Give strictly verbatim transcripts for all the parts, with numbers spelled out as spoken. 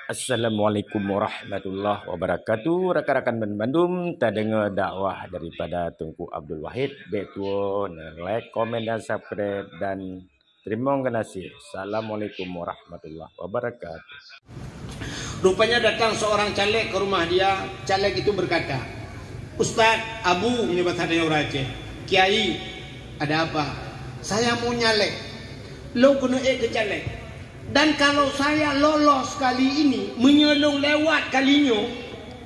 Assalamualaikum warahmatullahi wabarakatuh. Rakan-rakan banmandum, tadeungoe dakwah daripada Teungku Abdul Wahid. Bék tuwo neu-like, komen, dan subscribe, dan teurimong geunaséh. Assalamualaikum warahmatullahi wabarakatuh. Rupanya datang seorang caleg ke rumah dia. Caleg itu berkata, "Ustaz, Abu," meunyoe bahasa tanyoe ureueng Aceh, "Kiai, ada apa?" "Saya mau nyalek. Lôn keuneuk ék keu caleg. Dan kalau saya lolos kali ini, meunyoe lôn lewat kali nyoe,"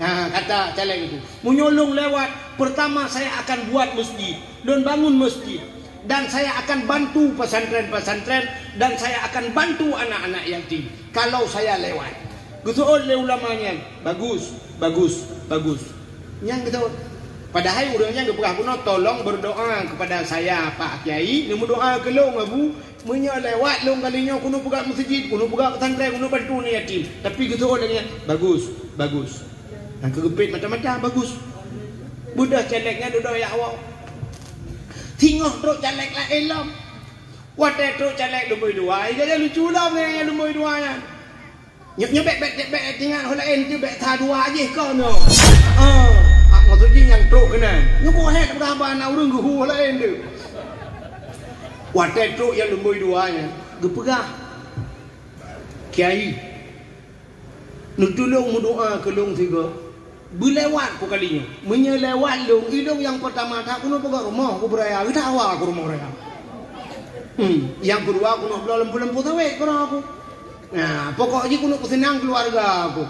ha, kata caleg itu, "meunyoe lôn lewat, pertama saya akan buat masjid. Lôn bangun masjid. Dan saya akan bantu pesantren-pesantren. Dan saya akan bantu anak-anak yatim. Kalau saya lewat." Geuseuôt lé ulama nyan, "Bagus, bagus, bagus." Nyan geuseuôt. Padahai ureueng nyan geupeugah bunoe, "Tolong berdoa kepada saya, Pak Kiai, neumeudoa keu lôn, Abu. Meunyoe lewat lôn kali nyoe, keuneuk peugah meuseujid, keuneuk peugah pesantren, keuneuk bantu aneuk yatim." Tapi geuseuôt lagèe nyan, "Bagus, bagus." Nyang keugeupet mata-mata, "Bagus." Beudôh caleg nyan dudoe jak woe. Singoh trok caleg laén lom. Watèe trok caleg lumbôi dua, i gata lucu lom nyan lumbôi dua nyan. Nyoe, nyoe bèk, bèk, bèk, bèk ingat ho laén tu, bèk sa dua jih kon nyoe. Ah, ah, maksud jih nyang trok keunan. Nyoe keuh hèk peugah haba na ureueng geuhu ho laén tu. Watèe trok nyang lumbôi dua nyan, geupeugah, "Kiai, neutulông meudoa keu lôn sigoe. Beulewat ku kali nyoe. Meunyoe lewat lôn, i lôn nyang peurtama that keuneuk peugöt rumoh ku beuraya, geudawa ku rumoh raya. Hmm, nyang keudua keuneuk bloe lampu-lampu sawét keunoe ku. Nah, pokok jih keuneuk peuseunang keuluwarga ku."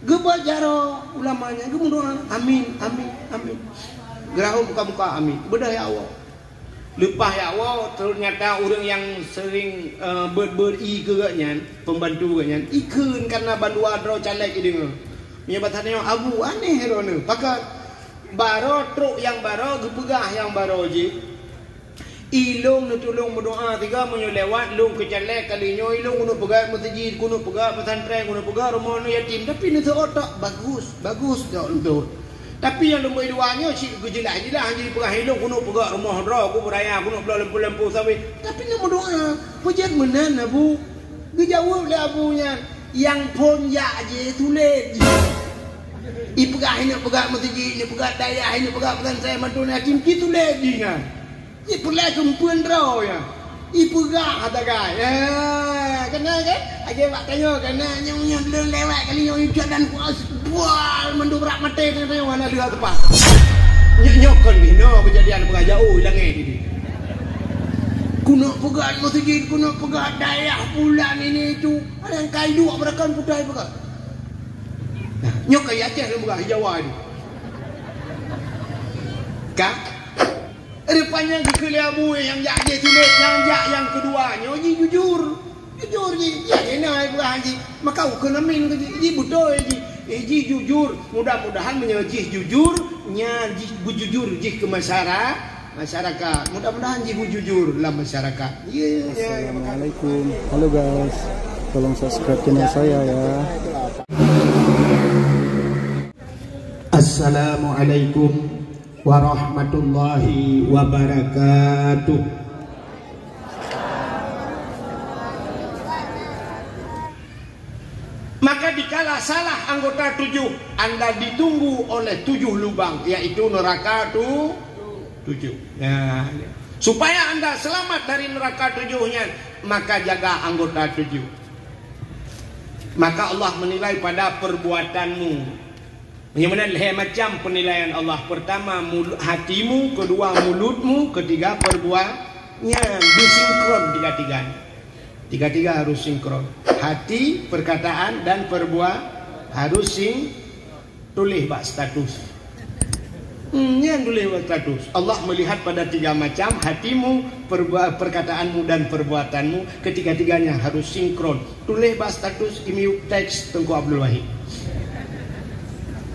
Geuba jaroe ulama nyan geumeudoa, "Amin, amin, amin." Geurahom buka-buka, "Amin." Beudôh jak woe. Leupah jak woe, teunyata ureueng nyang seuring, eh, beuet-beuet ié keu gobnyan, peumbantu gobnyan, ikheun kareuna bandua droe caleg ideungoe. Meunyoe basa tanyoe, "Abu, aneh droeneuh." Pakon? Baroe trok nyang baroe, geupeugah nyang baroe jih, "I lôn neutulông meudoa sigoe, meunyoe lewat lôn keu caleg kali nyoe, i lôn keuneuk peugöt meuseujid, keuneuk peugöt pesantren, keuneuk peugöt rumoh aneuk yatim." Tapi neuseuôt tok, "Bagus, bagus tok enteuk." Tapi nyang lumbôi dua nyoe cit geujeulaih-jeulaih jih peugah, "I lôn keuneuk peugöt rumoh droe ku beuraya, keuneuk bloe lampu-lampu sawét." Tapi neumeudoa, "Peue jeuet meunan, Abu?" Geujaweueb lé Abu nyan, "Nyang phôn jak jih tulét jih. Ipeugah ineuk peugöt meuseujid, ineuk peugöt dayah, ineuk peugöt pesantren, bantu aneuk yatim, ci tulét jih nyan. Jipeureulèe keumpeuen droe nyan. Ipeugah ata gai." Eh, keunan kan? Lagèe bak tanyoe, keunan nyoe, nyoe lôn lewat kali nyoe, ujeuen dan kuas, bual mandum brat maté tanyoe, tanyoe hana leuha teupah. Nyoe, nyoe kon binoe keujadian peugah jak u langèt nyoe. Keuneuk peugöt meuseujid, keuneuk peugöt dayah, bulan ini itu. Ada nyang kai duek beurakan putai peugöt. Nah, nyoe ka i Aceh lôn peugah, i Jawa nyoe. Ka? Rupanya geukheun lé Abu nyang jak jih tulét, nyang jak nyang keudua nyoe jih jujur. Jujur jih, jak jih na peugah jih. Maka ukheun amin keu jih, jih beutôi jih. Eh, jih jujur. Mudah-mudahan meunyoe jih jujur, nyan jih beujujur jih keu masyara-, masyarakat. Mudah-mudahan jih beujujur lam masyarakat. Ya, ya, ya. Assalamualaikum. Halo guys, tolong subscribe channel saya ya. Assalamualaikum warahmatullahi wabarakatuh. Maka dikala salah anggota tujuh, Anda ditunggu oleh tujuh lubang, yaitu neraka tu-, tujuh. Nah, supaya Anda selamat dari neraka tujuh nyan, maka jaga anggota tujuh. Maka Allah menilai pada perbuatanmu. Meunyoe meunan lhèe macam penilaian Allah. Pertama, mulu-, hatimu, kedua, mulutmu, ketiga, perbuatan. Nyan, beusinkron tiga-tiga. Tiga-tiga harus sinkron. Hati, perkataan, dan perbuatan harus sing-, tuléh bak status. Hmm, nyan tuléh bak status. Allah melihat pada tiga macam, hatimu, perba-, perkataanmu, dan perbuatanmu. Ketiga-tiganya harus sinkron. Tuléh bak status, i miyueb teks Teungku Abdul Wahid.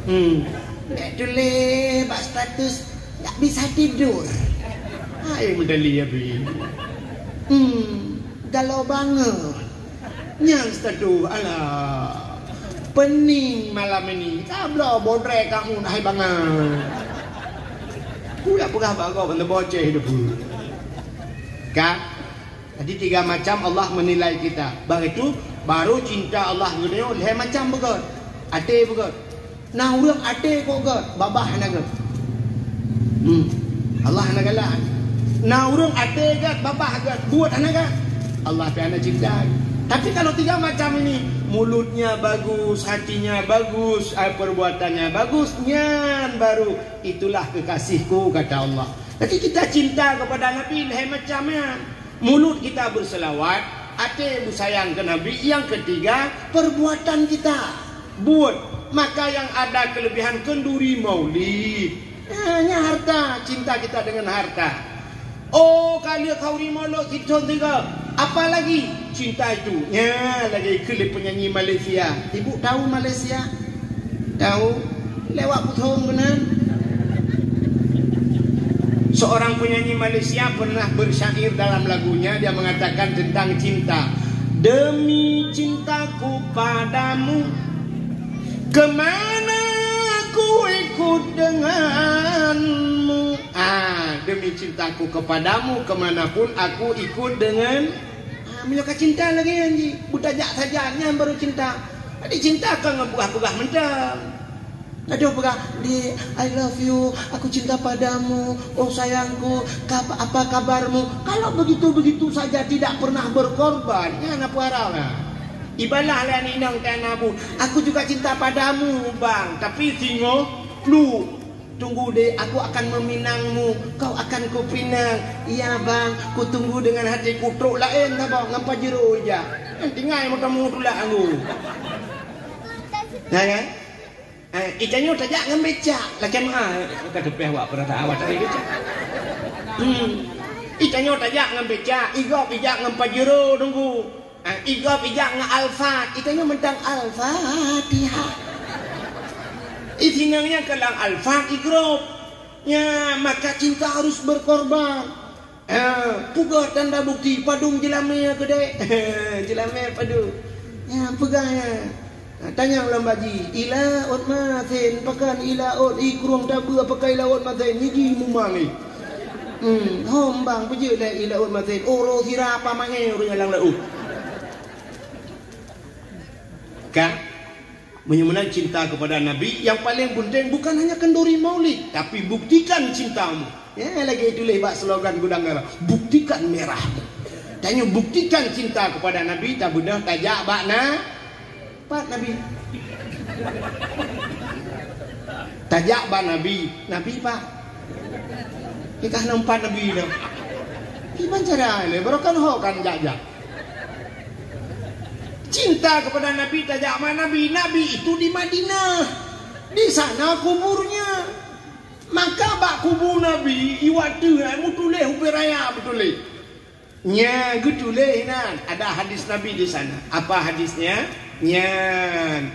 Hmm. Nak tuléh bak status, tak bisa tidur. Hai, meudali abi. Hmm. Galau banget. Nyan status, alah. Pening malam ini. Tabloe bodré kamu, hai bangai. Ku yak peugah bak gob, anda boceh debu. Ka? Jadi, tiga macam Allah menilai kita. Bah itu, Baru cinta Allah geutanyoe lhèe macam beugöt. Até beugöt. Na ureueng até kok göt, babah hana göt. Hmm. Allah hana galak. Na ureueng até göt, babah göt, buet hana göt. Allah pih hana cinta. Tapi kalau tiga macam ini, mulutnya bagus, hatinya bagus, eh, perbuatannya bagus, nyan baru, "Itulah kekasihku," kata Allah. Jadi kita cinta kepada Nabi lhèe macam nyan. Mulut kita berselawat, até beusayang keu Nabi, yang ketiga, perbuatan kita. Buet, maka yang ada kelebihan kenduri maulid. Ha, nyan harta, cinta kita dengan harta. Oh, ka lheueh khanduri maulid sithôn sigoe. Apa lagi? Cinta itu. Nyan lagèe kheun lé penyanyi Malaysia. Ibu tahu Malaysia? Tahu? Lewat puthong keunan. Seorang penyanyi Malaysia pernah bersyair dalam lagunya, dia mengatakan tentang cinta. Demi cintaku padamu, kemana ku ikut denganmu. Ah, demi cintaku kepadamu, kemanapun aku ikut dengan. Ah, meunyoe ka cinta lagèe nyan jih, beutajak sajan nyan baru cinta. Jadi cinta ka ngon peugah-peugah mantong. Aduh, peugah, "Dek, I love you, aku cinta padamu, oh sayangku, kab-, apa kabarmu?" Kalau begitu-begitu saja tidak pernah berkorban, nyan apa arah lah. Ibalah lé aneuk inong teuh na bu, "Aku juga cinta padamu, Bang, tapi singoh lu. Tunggu dek, aku akan meminangmu, kau akan kupinang. Iya, Bang, kutunggu dengan hatiku." Trok laén saboh ngon Pajero ijak. Tinggai moto-moto tulak anggu. Ya kan? Eh, i tanyoe tajak ngon becak, lakèe meu'ah, ka teupéh awak peurasaan awak tajak becak. Hmm. I tanyoe tajak ngon becak, i gob ijak ngon Pajero teungku. Ah, i gob ijak ngon Alphard, i tanyoe mantong Al-Fatihah. I singoh nyan keulang Alphard i gob. Ya, maka cinta harus berkorban. Ha, peugah tanda bukti, padum jeulamèe keudéh. Jeulamèe padum. Nyan peugah nyan. Ha, tanyong lom bak jih, "I laôt Masen, pakon i laôt, i krueng tabeue pakon i laôt Masen, nyan jih mumang nyan." Hmm, hom bang, peujeuet lé i laôt Masen, uroe sira pamaé ureueng nyang lam laôt. Ka? Meunyoe meunan cinta kepada Nabi, yang paling penting bukan hanya kenduri maulid, tapi buktikan cintamu. Ya, lagèe tuléh bak slogan Gudang Garam, "Buktikan merahmu." Tanyoe buktikan cinta kepada Nabi, tabeudôh tajak bak na-, pat Nabi. Tajak bak Nabi, Nabi pat. Kita nampak Nabi dah. Kiban cara ni, baru kan ho kan jak-jak. Cinta kepada Nabi, tajak ma Nabi. Nabi itu di Madinah. Di sana kuburnya. Maka bak kubu Nabi, iwak teuh, eh, mutuléh ubé raya beutulé. Nya geutuléh nan, ada hadis Nabi di sana. Apa hadisnya? Nyan,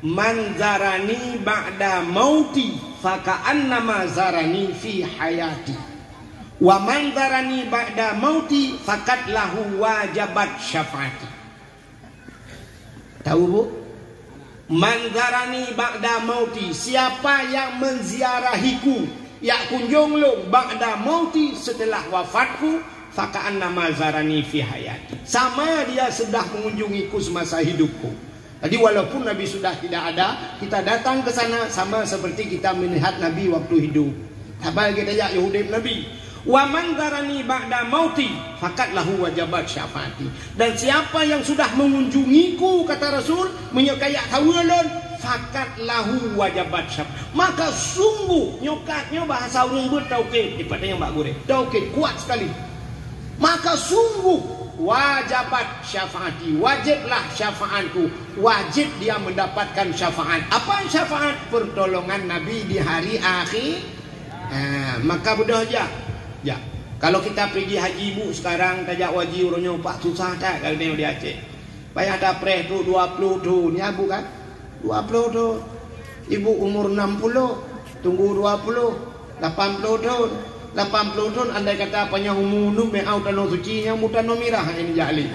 "Man zarani ba'da mauti, faka'annama zarani fi hayati. Wa man zarani ba'da mauti, fakat lahu wajabat syafaati." Tahu, Bu? "Man zarani ba'da mauti, siapa yang menziarahiku, jak kunjong lôn ba'da mauti, setelah wafatku, faka'annama zarani fi hayati." Sama dia sudah mengunjungiku semasa hidupku. Jadi walaupun Nabi sudah tidak ada, kita datang ke sana sama seperti kita melihat Nabi waktu hidup. Saban kita jak udép Nabi. "Wa man zarani ba'da mauti, fakat lahu wajabat syafaati." Dan siapa yang sudah mengunjungiku, kata Rasul, meunyoe ka jak saweue lôn, fakat lahu wajabat syafaat. Maka sungguh, nyokat nyoe bahasa ureueng beuet taukid, dipat tanyoe bak gurèe. Taukid, kuat sekali. Maka sungguh wajabat syafaati, wajiblah syafaatku, wajib dia mendapatkan syafaat. Apa syafaat? Pertolongan Nabi di hari akhir. Ha, maka beudôh jak. Jak. Kalau kita pigi haji, Bu, sekarang tajak haji uroe nyoe, Pak, susah that ka di Aceh. Payah tapreh trok dua puluh thon, ya, Bu, kan? Dua puluh thon. Ibu umur enam puluh, tunggu dua puluh, lapan puluh thon. Lapan puluh thon, andai kata panyang umu, nu meu'ah tanoh suci, nyang mu tanoh mirah, ini jak lé.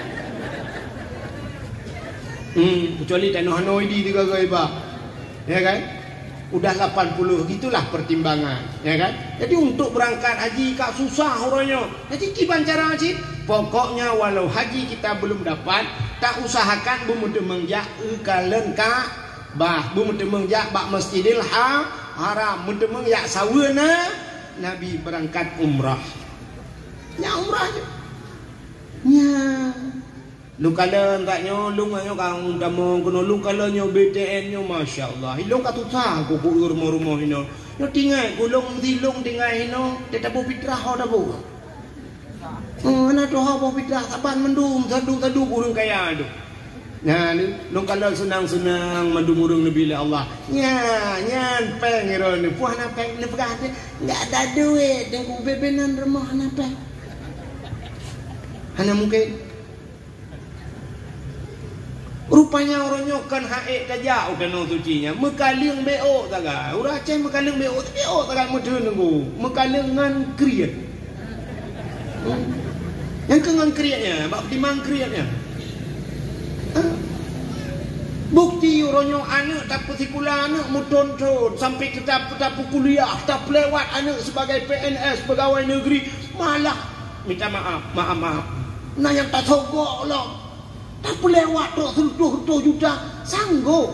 Hmm, kecuali tanoh hanoe di tiga gaya, Pak. Ya kan? Udah lapan puluh, itulah pertimbangan, ya kan? Jadi untuk berangkat haji ka susah uroe nyoe. Jadi kiban cara cit, pokoknya walau haji kita belum dapat, Tausahakan beumeuteumeung jak u kalon Ka'bah, beumeuteumeung jak bak Masjidil Ha-, Haram, meuteumeung jak saweue na Nabi beurangkat umrah. Nyan umrah jih. Nyan. Lôn kalon that nyoe, lôn nyoe ka tamong keunoe, lôn kalon nyoe B T N nyoe, masya Allah. Ilôn ka susah ku, ku rumoh-rumoh inoe. Nyoe tinggai ku lôn, si lôn tinggai inoe, teutabôh fitrah ho tabôh. Oh, hana tuha boh fitrah saban mandum, sadu-sadu ureueng kaya tu. Nah, ni, lôn kalon seunang-seunang mandum ureueng neubi lé Allah. Nya, nyan péng droeneuh, peue hana péng neupeugah teuh, "Enggak ada duit, Teungku, bebenan rumoh hana péng." Hana mungken. Rupanya uroe nyoe kon han ék tajak u Tanoh Suci nyan, meukaleueng bék ôk sagai. Ureueng Aceh meukaleueng bék ôk, bék ôk sagai meuteun nunggu, meukaleueng ngon kriet. Hmm. Nyang keu ngon kriet nyan, bak timang kriet nyan. Ha? Bukti uroe nyoe aneuk tapeusikula, aneuk meuthon-thon, sampai teutap-, tapeukuliah, tapeulewat aneuk sebagai P N S, pegawai negeri, malah minta maaf, maaf-maaf. Na nyang tasogok lom. Tapeulewat trok sireutôh-reutôh juta, sanggob.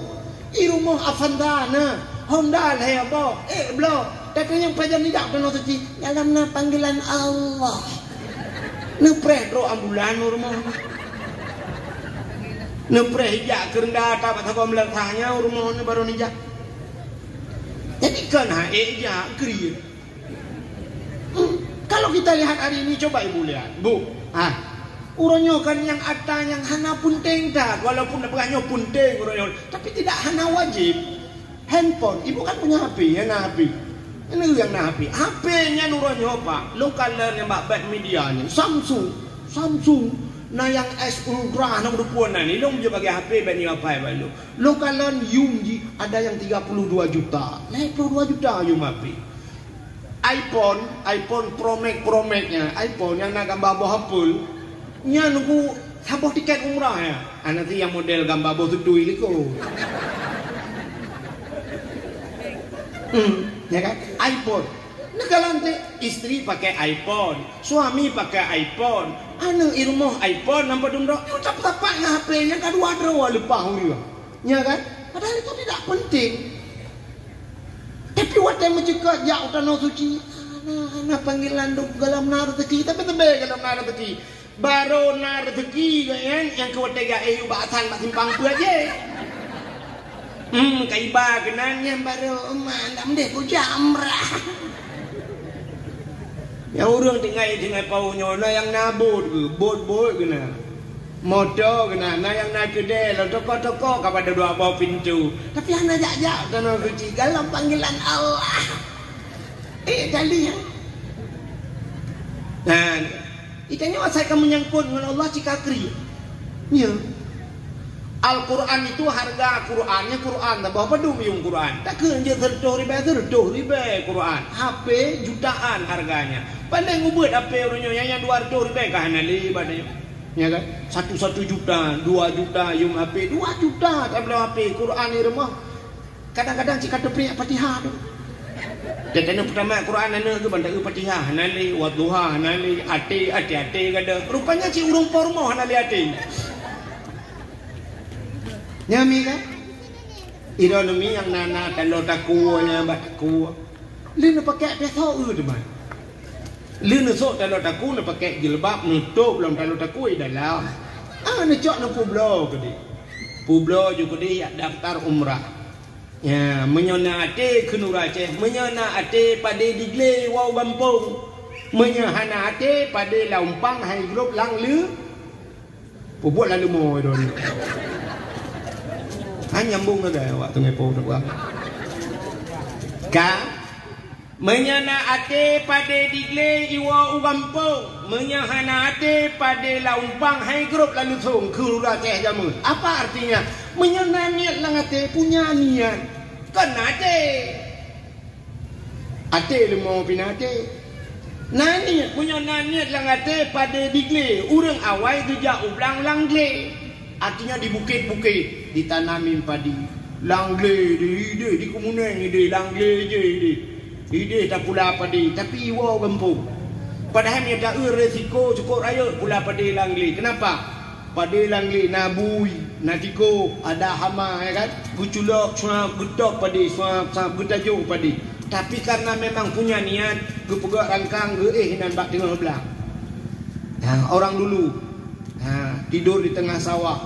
I rumoh Avanza na, Honda lhèe boh, ék bloe. Tapi nyang pajan nijak u Tanoh Suci, dalam na panggilan Allah. Neupreh trok ambulan u rumoh. Neupreh ijak keureunda ata bak sagoe meulasah nyan u rumoh nyan barô nijak. Jadi kon han ék jak kriet. Hmm. Kalau kita lihat hari ini, coba ibu lihat, Bu. Ha. Uroe nyoe kan nyang ata nyang hana peunteng that, walaupun peugah nyoe peunteng uroe nyoe, tapi tidak hana wajib. Handphone, ibu kan punya H P, ya na H P. Ini yang na H P. H P nyan uroe nyoe, Pak. Lôn kalon nyang bak bak media nyan. Samsung, Samsung. Na nyang S Ultra, na keudua na ni. Lôn jeuet bagi H P bak ni apai bak lôn. Lôn kalon yum jih ada yang tiga puluh dua juta. Lhèe puluh dua juta yum H P. iPhone, iPhone Pro Max, Pro Max nyan, iPhone nyang na gamba boh apel, nyan ku saboh tiket umrah nyan. Hana si nyang model gamba boh seutui likot. Hmm, ya kan? iPhone. Neukalon teuh, istri pakai iPhone, suami pakai iPhone, aneuk i rumoh iPhone, nampak dumdok, tapeutapak ngon H P nyang ka dua droe leupah ureueng. Ya kan? Padahal itu tidak penting. Tapi watèe meuceukat jak u Tanoh Suci, hana, hana panggilan dum gohlom na reuzeki, tapi teuntèe gohlom na reuzeki. Barô na reuzeki gobnyan nyang keu watèe gaéh ubak asan bak simpang peuet jih. Hmm, ka iba keunan nyan barô, "Mak, dak meudeh kujak umrah." Nyang ureueng tinggai, tinggai paoh nyoe na nyang na bot geuh, bot-bot geuh na. Moto geuh na, na nyang na keudè, lam toko-toko ka padub dua boh pintoe. Tapi hana jak-jak u Tanoh Suci, gohlom panggilan Allah. Eh, tali, ya. Nah, geutanyoe asai ka meunyangkot ngon Allah cit ka kriet. Ya. Al-Quran itu harga Quran, nya Quran, saboh padum yuem Quran. Takheun jeuet sireutôh ribèe, sireutôh ribèe Quran. H P jutaan harganya. Paléng ubeuet H P uroe nyoe, nyang, nyang dua reutôh ribèe ka hana lé bak tanyoe. Ya kan? Satu, satu juta, dua juta yuem H P, dua juta tabloe H P, Quran di rumoh. Kadang-kadang cit ka teupriek Fatihah tu. Dan tanyoe peutamat Quran aneuk geuh ban taeu Fatihah, hana lé, Wadduha hana lé, até, até-até gada. Rupanya cit ureueng po rumoh hana lé até. Nyan mi kan? Ironomi nyang na, na taloe takue nyan bak takue. Lé neupakék peusok eu teuma. Lé neusok taloe takue neupakék jilbab, neutôb lom taloe takue dalam. Ah, neucok neupeubloe keudéh. Peubloe ju keudéh jak daftar umrah. Ya, meunyoe na até kheun ureueng Aceh, meunyoe na até padé diglé woe gampông. Meunyoe hana até padé lam umpang hai grob lam leu-, peubuet lam leumo droeneuh. Ha, nyambung lagèe awak teungoh po teuka. Ka Meunyoe na até padé diglé iwoe u gampông, meunyoe hana até padé lam umpang hai grob lam leuthong, kheun ureueng Aceh jameun. Apa artinya? Meunyoe na niet lam até, punya niat, kon na até. Até leumo pih na até. Na niet, meunyoe na niet lam até padé diglé, ureueng awai geujak u blang lam glé. Artinya di bukét-bukét ditanamin padi. Lam glé idéh, idéh di Keumeuneung idéh, lam glé idéh, idéh. Idéh tapula padi, tapi iwoe gampông. Padahai meunyoe taeu resiko cukôp rayeuk pula padi lam glé. Kenapa? Padé lam glé na bui, na tikôh, ada hama, ya kan? Geuculok, suap, geutôb padé, suap, suap, geutajok padé. Tapi karena memang punya niat, geupeugöt rangkang, geuéh inan bak teungoh blang. Ha, orang dulu, ha, tidur di tengah sawah.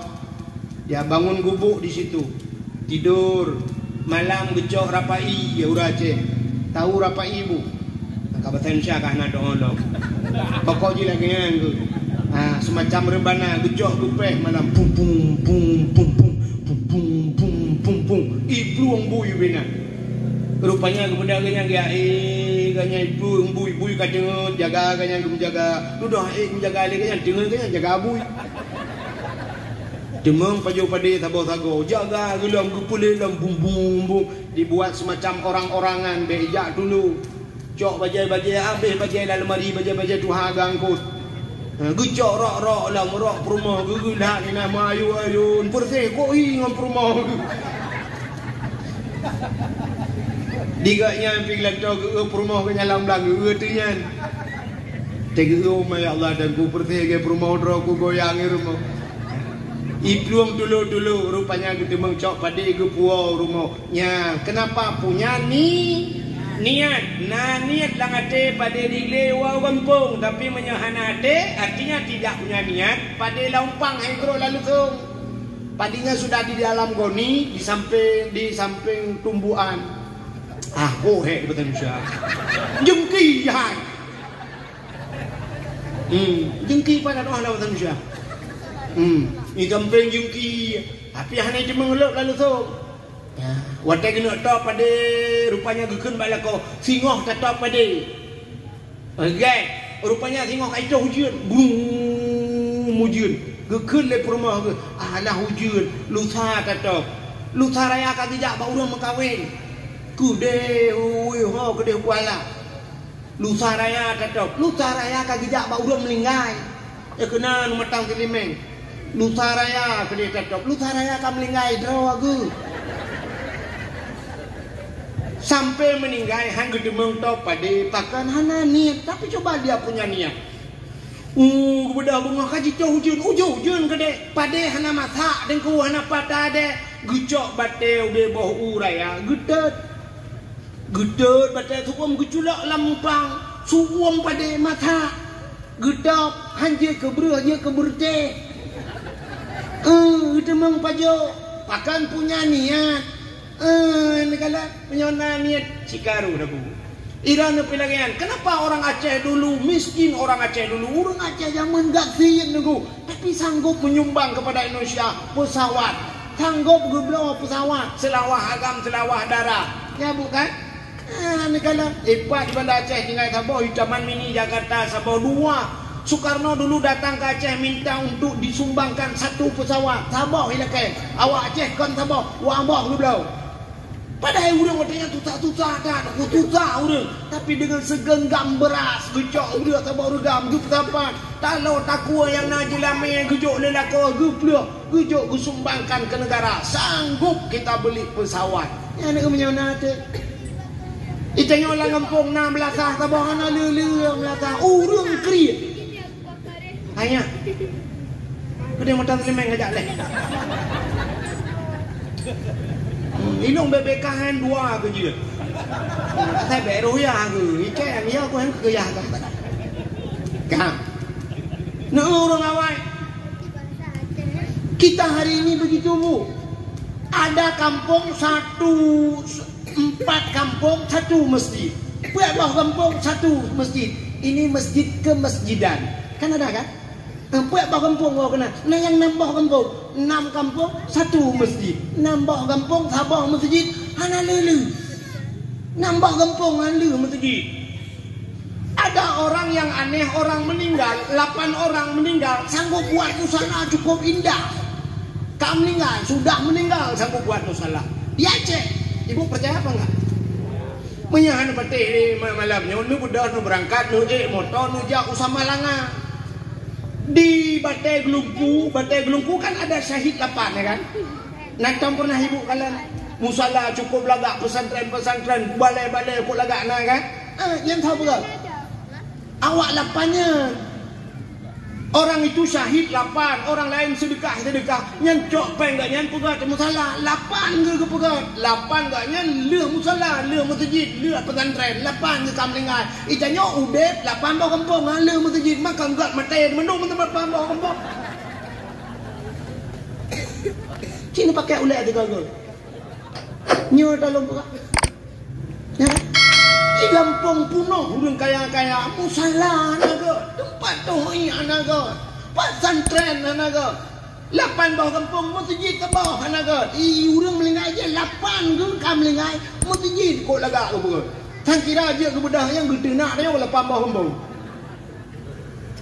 Ya, bangun gubuk di situ. Tidur. Malam geucok rapai, ya, ureueng Aceh. Tahu rapai, Bu? Ka bahasa Indonesia ka na doh lom. Pokok jih lagèe nyan geuh. Ha, semacam rebana geucok geupéh malam. Pung, pung, pung, pung, pung. Pung, pung, pung, pung, pung. Iplueng bui bina. Rupanya geupeugah geuh nyan, ya, eh, geuh nyan iplueng bui, bui ka teungeut, jaga geuh nyan geumeujaga. Dudoe, eh, geumeujaga lé geuh nyan, teungeut geuh nyan jaga bui. Teumeung pajoh padé saboh sagoe, jaga geuh lom, geupeulé lom, bum, bum, bum. Dibuat semacam orang-orangan, bèk jak tulông. Cok bajèe-bajèe, abéh bajèe lam lemari, bajèe-bajèe tuha geuangkot. Ha, geucok rok-rok lom, rok peurumoh, geugeulak inan meuayun-ayun, peureuseh kok hi ngon peurumoh. Di gobnyan pih geulantoe geueu peurumoh geuh nyan lam blang, geueu teuh nyan. Teugeue, "Oh, ya Allah, dan ku peureuseh lagèe peurumoh droe, ku goyang lé rumoh." Iplueng tulô-tulô, rupanya geuteumeung cok padé geupuwoe rumoh. Nya, kenapa punya ni-, niat? Na niet lam até padé di glé woe gampông, tapi meunyoe hana até, artinya tidak punya niat, padé lam umpang hai keudroe lam leusông. Padé nyan sudah di dalam goni, di samping, di samping tumbuhan. Ah, oh, hék beutôi manusia. Jengki hai. Hmm, jengki pada doa lawan manusia. Hmm, di samping jengki, tapi hana jeuet meungeulop lalu so. Ya, watèe keuneuk top padé, rupanya geukheun bak lakoe, singoh tatop padé. Gèt, rupanya singoh ka itoh ujeuen, brum, ujeuen. Geukheun lé peurumoh geuh, "Alah ujeuen, lusa tatop. Lusa raya ka geujak bak ureueng meukawen." Keudeh, ui, ho, keudeh kuala. Lusa raya tatop. Lusa raya ka geujak bak ureueng meuninggai. Eh, keunan meumatang teulimeng. Lusa raya keudeh tatop. Lusa raya ka meuninggai droe geuh. Sampai meuninggai han geuteumeung top padé, pakon hana niet. Tapi coba dia punya niat. Uh, geubeudôh beungoh ka jitoh ujeuen. Ujeuen-ujeuen keudeh. Padé hana masak, teungku hana pata deh. Geucok batèe ubé boh u raya. Geutot. Geutot batèe su'uem geuculok lam mupang, su'uem padé masak. Geutop, han jeuet keu breueh, jeuet keu beureutéh. Eh, geuteumeung pajoh, pakon punya niat. Eh, neukalon, meunyoe na niet, sikaru dah bu. Ira neupilagèan, kenapa orang Aceh dulu miskin, orang Aceh dulu, ureueng Aceh jameun gasien nunggu, tapi sanggup menyumbang kepada Indonesia pesawat. Sanggup geubloe pesawat, seulawah agam, seulawah dara. Ya, bukan? Ah, neukalon. Ipat di Banda Aceh tinggai saboh, di Taman Mini Jakarta saboh dua. Soekarno dulu datang ke Aceh minta untuk disumbangkan satu pesawat. Saboh ilakèe. Awak Aceh kon saboh, dua boh geubloe. Padahai ureueng watèe nyan susah-susah that, susah ureueng. Tapi dengan segenggam beras, geucok ureueng saboh reugam, geupeusapat. Taloe takue nyang na jeulamèe geujok lé lakoe, geupleueh, geujok geusumbangkan keu neugara. Sanggup kita beli pesawat. Nyan meunyoe na teuh. Itanyoe lam gampông na meulasah saboh hana le-le meulasah. Ureueng kriet. Ayah. Keudeh mata teulimeng ngajak leh. Hmm, ilong bèk-bèk kahan dua keu jeuet. Asai bèk roh ya keu. Ikan ya keu yang keu ya kan. Kan. Nah, ureueng awai. Kita hari ini begitu, Bu. Ada kampung satu, empat kampung, satu masjid. Peuet boh gampông, satu masjid. Ini masjid kemesjidan. Kan ada, kan? Eh, peuet boh gampông, boh keunan. Nah, nyang nam boh gampông. Nam kampung, satu masjid. Nam boh gampông, saboh masjid. Hana le-le. Nam boh gampông, hana le masjid. Ada orang yang aneh, orang meninggal, lapan orang meninggal, sanggup buat musala cukup indah. Ka meninggal, sudah meninggal, sanggup buat musala. Di Aceh, ibu percaya apa enggak? Meunyoe hana patéh lé ma-, malam nyoe, neubeudôh, neubeurangkat, neuék moto, neujak u Samalanga. Di Batée Geulungku, Batée Geulungku kan ada syahid lapan, ya kan? Nah, tom pernah ibu kalon musala cukup lagak, pesantren-pesantren, balai-balai kok lagak na, kan? Ah, nyan tho peugah. Awak lapan nyan. Orang itu syahid lapan, orang laén seudeukah-seudeukah, nyan cok péng geuh nyan peugöt musala, lapan geuh geupeugöt, lapan geuh nyan lheueh musala, lheueh meuseujid, lheueh pesantren, lapan geuh ka meuninggai. Itanyoe udép lapan boh gampông, ha, lheueh meuseujid, maka geuh maté mandum lapan boh gampông. Cit neupaké ulèe tiga geuh. Nyoe dalam peugah. Ya kan? Di gampông peunoh ureueng kaya-kaya, musala na geuh, teumpat toh na geuh, pesantren na geuh. Lapan boh gampông meuseujid saboh na geuh. I ureueng meuninggai jih lapan geuh ka meuninggai, meuseujid kok lagak geuh. Tan kira jeuet geubeudôh nyang geuteunak nyoe lapan boh gampông.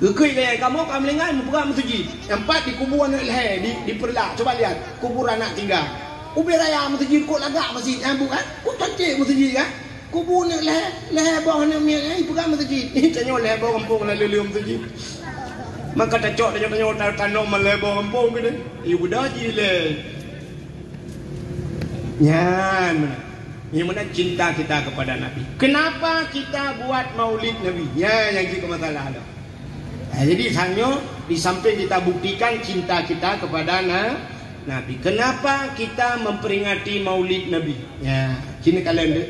Geukheun lé kamoe ka meuninggai meupeugah meuseujid. Nyang pat dikubur aneuk lhèe di, di Peureulak. Cuba lihat, kuburan aneuk tinggai. Ubé raya meuseujid kok lagak meuseujid nyan bukan? Kok cantik meuseujid kan? Kubur aneuk lhèe, lhèe boh aneuk miet nyan ipeugah meuseujid. Tanyoe lhèe boh gampông na lheueh-lheueh meuseujid. Maka tacok tanyoe-tanyoe ta-, tanom lhèe boh gampông keunan. Ié budak jih lé. Nyan meunan. Nyan meunan cinta kita kepada Nabi. Kenapa kita buat maulid Nabi? Nyan nyang jeuet keu masalah tu. Nah, jadi sanyoe di samping kita buktikan cinta kita kepada na-, Nabi. Kenapa kita memperingati maulid Nabi? Ya, sini kalian deh.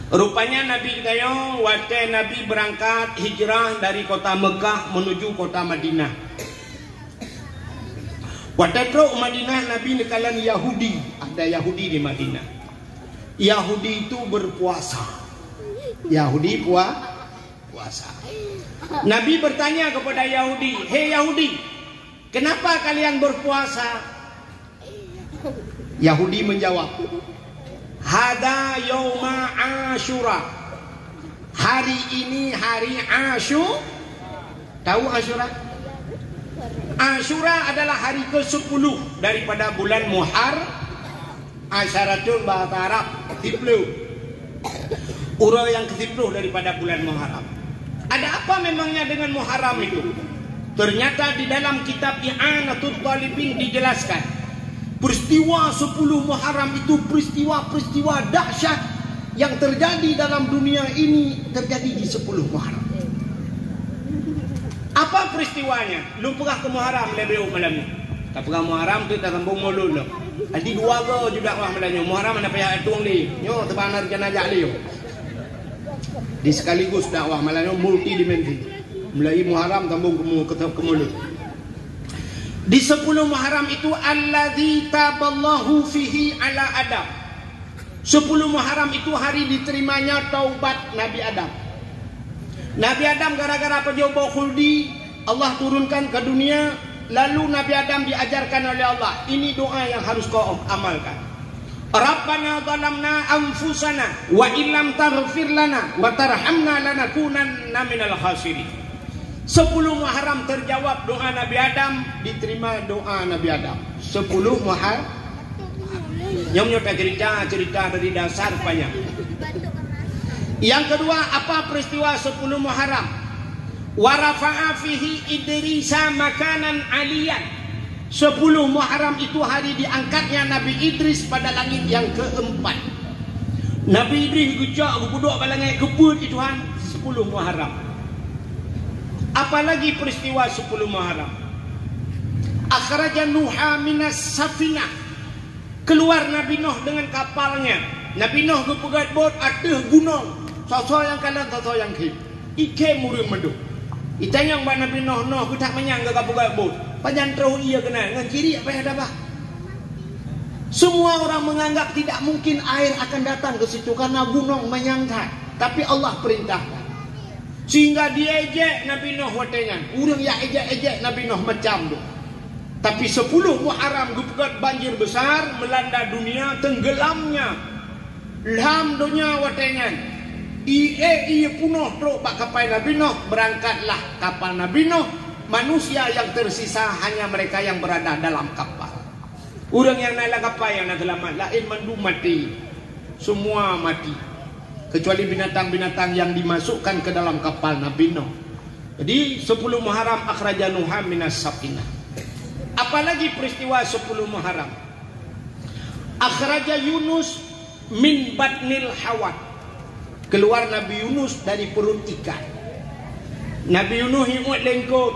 Rupanya Nabi geutanyoe watèe Nabi beurangkat hijrah dari kota Mekah menuju kota Madinah. Watèe trok u Madinah, Nabi neukalon Yahudi. Ada Yahudi di Madinah. Yahudi itu berpuasa. Yahudi pua-, puasa. Nabi bertanya kepada Yahudi, "Hei Yahudi, kenapa kalian berpuasa?" Yahudi menjawab, "Hada yauma Asyura." Hari ini hari Asyu-, tahu Asyura? Asyura adalah hari kesepuluh daripada bulan Muhar-, Asyaratun bahasa Arab, siplôh. Uroe nyang kesiplôh daripada bulan Muharram. Ada apa memangnya dengan Muharram itu? Ternyata di dalam kitab I'anatut Talibin dijelaskan, peristiwa sepuluh Muharram itu peristiwa-peristiwa dahsyat yang terjadi dalam dunia ini terjadi di sepuluh Muharram. Apa peristiwanya? Lôn peugah keu Muharram leubeh malam nyoe. Tapeugah Muharram tu tasambong Maulud lom. Jadi dua go ju dakwah malam nyoe. Muharram hana payah tueng lé. Nyoe teuba na rencana jak lé nyoe. Di sekaligus dakwah malam nyoe multidimensi. Mulai Muharram sambong ke mu-, ke, ke Maulud. Di sepuluh Muharram itu alladzi taballahu fihi ala Adam. Sepuluh Muharram itu hari diterimanya taubat Nabi Adam. Nabi Adam gara-gara pajoh boh khuldi, Allah turunkan ke dunia, lalu Nabi Adam diajarkan oleh Allah, ini doa yang harus kau amalkan. Rabbana zalamna anfusana wa illam taghfir lana wa tarhamna lanakunanna minal khasirin. Sepuluh Muharram terjawab doa Nabi Adam, diterima doa Nabi Adam. Sepuluh Muhar-, nyom nyoe cerita, cerita dari dasar panjang. Yang kedua, apa peristiwa sepuluh Muharram? Wa rafa'a fihi Idrisa makanan aliyan. Sepuluh Muharram itu hari diangkatnya Nabi Idris pada langit yang keempat. Nabi Idris geucok geupeuduek bak langét geupeuet di Tuhan sepuluh Muharram. Apalagi peristiwa sepuluh Muharram. Akhraja Nuha minas safinah. Keluar Nabi Nuh dengan kapalnya. Nabi Nuh geupeugöt bot ateueh gunong. Soe-soe nyang kalon, soe-soe nyang khem. Ikhém ureuëng mandum. Itanyong bak Nabi Nuh, "Nuh, keutak manyang ka kapeugöt bot. Pajan troh ié keunan, ngon ciri apa nyang tabah?" Semua orang menganggap tidak mungkin air akan datang ke situ karena gunong manyang that. Tapi Allah perintahkan. Sehingga diejek Nabi Nuh watée nyan. Ureuëng nyang ejek-ejek Nabi Nuh macam tu. Tapi sepuluh Muharram geupeugöt banjir besar melanda dunia, tenggelamnya lam donya watée nyan. Ié-ié punoh trok bak kapai Nabi Nuh, berangkatlah kapal Nabi Nuh. Manusia yang tersisa hanya mereka yang berada dalam kapal. Ureuëng nyang na lam kapai nyang na seulamat, laén mandum maté. Semua mati. Kecuali binatang-binatang yang dimasukkan ke dalam kapal Nabi Nuh. Jadi, sepuluh Muharram akhraja Nuha minas safinah. Apalagi peristiwa sepuluh Muharram. Akhraja Yunus min batnil hawat. Keluar Nabi Yunus dari perut ikan. Nabi Yunus hiuet lengkot.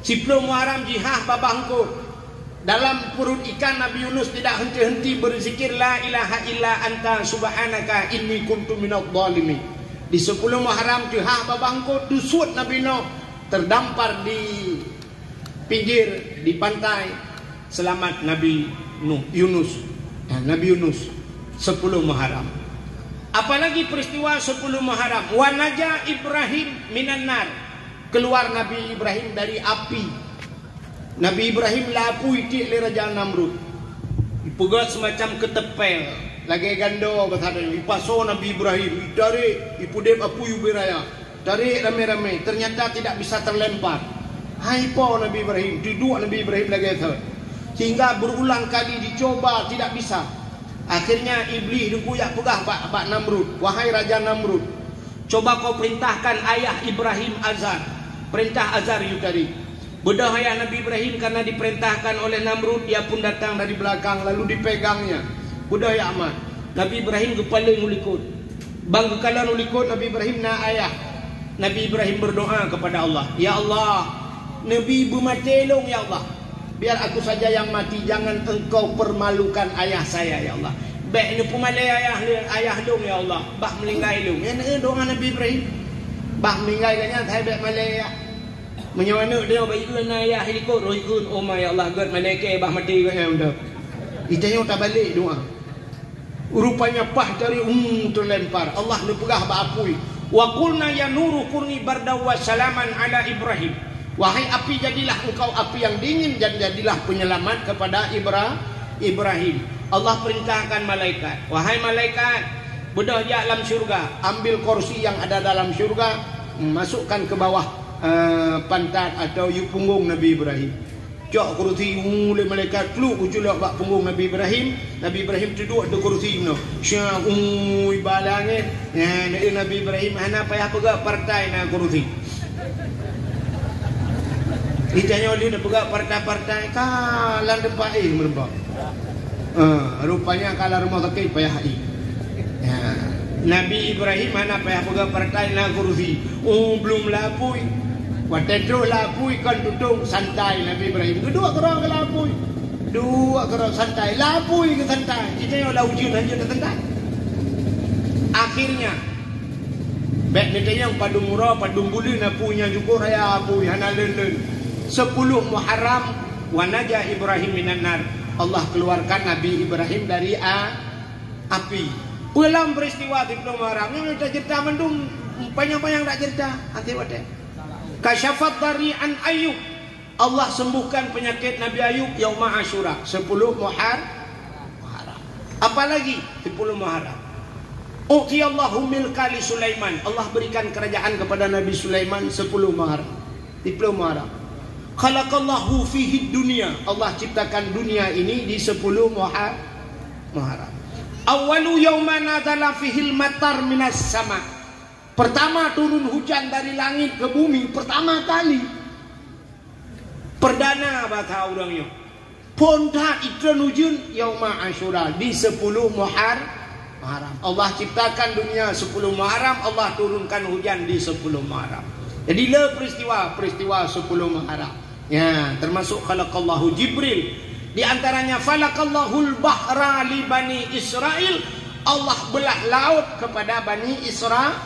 Siploh Muharram jihah babah eungkôt. Dalam pruet ikan Nabi Yunus tidak henti-henti berzikir, "La ilaha illa anta subhanaka inni kuntu minadh dhalimin." Di siploh Muharram jihah babah eungkôt, dusut Nabi Nuh terdampar di pinggir, di pantai, selamat Nabi Nuh, Yunus. Nah, Nabi Yunus, siploh Muharram. Apalagi peristiwa siploh Muharram, "Wa naja Ibrahim minan nar." Keluar Nabi Ibrahim dari api. Nabi Ibrahim lapui tiek lé Raja Namrud. Ipeugét semacam keuteumpél, lagée gandoe basa tanyoe. Ipasoe Nabi Ibrahim, itarek, ipeudeb apui ubé raya. Tarek ramé-ramé, ternyata tidak bisa terlempar. Hai po Nabi Ibrahim, teuduek Nabi Ibrahim lagée thon. Sehingga berulang kali dicoba, tidak bisa. Akhirnya Iblih deukuyak peugah bak, bak Namrud, "Wahai Raja Namrud, coba kau perintahkan ayah Ibrahim Azar. Perintah Azar yue tadi." Beudôh ayah Nabi Ibrahim karena diperintahkan oleh Namrud, dia pun datang dari belakang lalu dipegangnya. Beudôh ya amat. Nabi Ibrahim geupaleng u likot. Ban geukalon u likot Nabi Ibrahim na ayah. Nabi Ibrahim berdoa kepada Allah, "Ya Allah, neubi beumaté lôn ya Allah. Biar aku saja yang mati, jangan engkau permalukan ayah saya ya Allah. Bék neupeumalée ayah lé-, ayah lôn ya Allah, bah meuninggai lôn." Nyan, eh, doa Nabi Ibrahim. Bah meuninggai gobnyan, hai bék malée ayah. Meunyoe aneuëk droe bak ikheun na ayah i likot, roh ikheun, "Oh ma ya Allah, gét malée kée bah maté gobnyan." Di tanyoe tabalek doa. Rupanya paih tari, um, terlempar. Allah neupeugah bak apui, "Wa qulna ya nuru kuni bardan wa salaman ala Ibrahim." Wahai api, jadilah engkau api yang dingin dan jadilah penyelamat kepada Ibra-, Ibrahim. Allah perintahkan malaikat, "Wahai malaikat, beudôh jak lam syurga, ambil kursi yang ada dalam syurga, masukkan ke bawah, eh, pantat atau yue punggong Nabi Ibrahim." Cok kursi, u, lé malaikat, kluk, uculok bak punggong Nabi Ibrahim. Nabi Ibrahim teuduek di kursi nyoe. Sya, ui, ba langét. Nyan, Nabi Ibrahim hana payah peugah partai na kursi. Di tanyoe lé na peugah partai-partai, ka lam teumpat, eh, meureumpok. Ah, rupanya ka lam rumoh sakét payah i. Ya. Nabi Ibrahim hana payah peugah partai na kursi. Oh, belum lapui. Watée troh lapui kon tutong, santai Nabi Ibrahim. Geuduek keudroe keu lapui. Duek keudroe santai. Lapui keu santai. Di tanyoe lam ujeuen hanjeuet santai. Akhirnya, bék neutanyong padum uroe, padum buleuen apui nyan, jukuk raya apui, hana leuen-leuen. Siploh Muharram, "Wa naja Ibrahim minan nar." Allah keluarkan Nabi Ibrahim dari a-, api. Peue lom peristiwa siploh Muharram nyoe, taceurita mandum, panyang-panyang taceurita, até watée. "Kasyafad darri an Ayub." Allah sembuhkan penyakit Nabi Ayub yauma Asyura, siploh Muhar-, Muharram. Apalagi siploh Muharram. "U'tiyallahu milka li Sulaiman." Allah berikan kerajaan kepada Nabi Sulaiman, siploh Muharram. Siploh Muharram. "Khalaqallahu fihi dunya." Allah ciptakan dunia ini di siploh Muha-, Muharram. "Awwalu yauma nazala fihil matar minas sama." Pertama turun hujan dari langit ke bumi, pertama kali. Perdana basa ureuëng nyoe. Phon that itreun ujeuen yauma Asyura, di siploh Muhar-, Muharram. Allah ciptakan dunia siploh Muharram, Allah turunkan hujan di siploh Muharram. Jadi, le peristiwa, peristiwa siploh Muharram. Ya, termasuk khalaqallahu Jibril. Di antaranya, "Falakallahul bahra li Bani Israil." Allah belah laut kepada Bani Isra-,